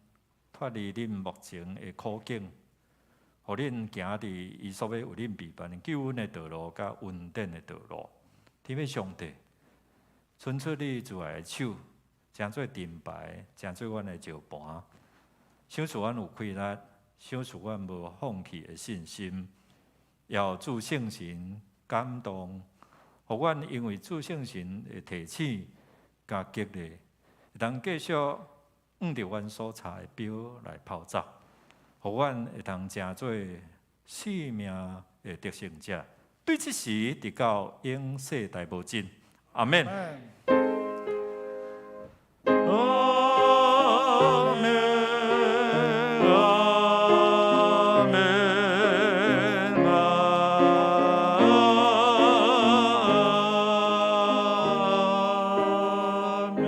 脫離恁目前的苦境，予恁行佇伊所欲為恁備辦的救恩的道路佮恩典的道路。天父上帝，伸出你慈愛的手，成做盾牌，成做阮的石盤，賞賜阮有氣力，賞賜阮無放棄的信心，也予主聖神感動，予阮因為主聖神的提醒佮激勵，會當繼續向著阮所差的標來跑走，予阮會當成做生命的得勝者。對這時直到永世代無盡。阿們。阿們，阿們，阿們。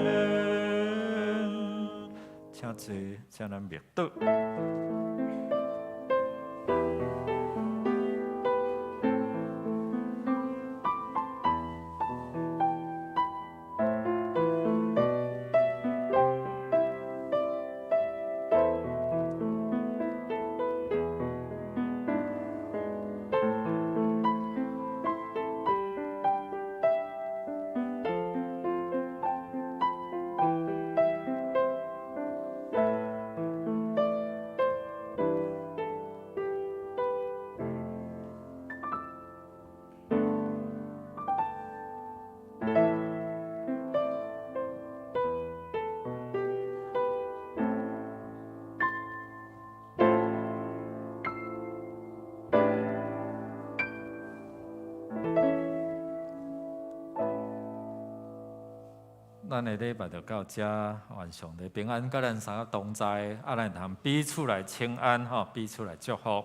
咱的禮拜就到遮，願上帝平安，佮咱三個同在，啊，咱通彼此來請安，吼，彼此來祝福。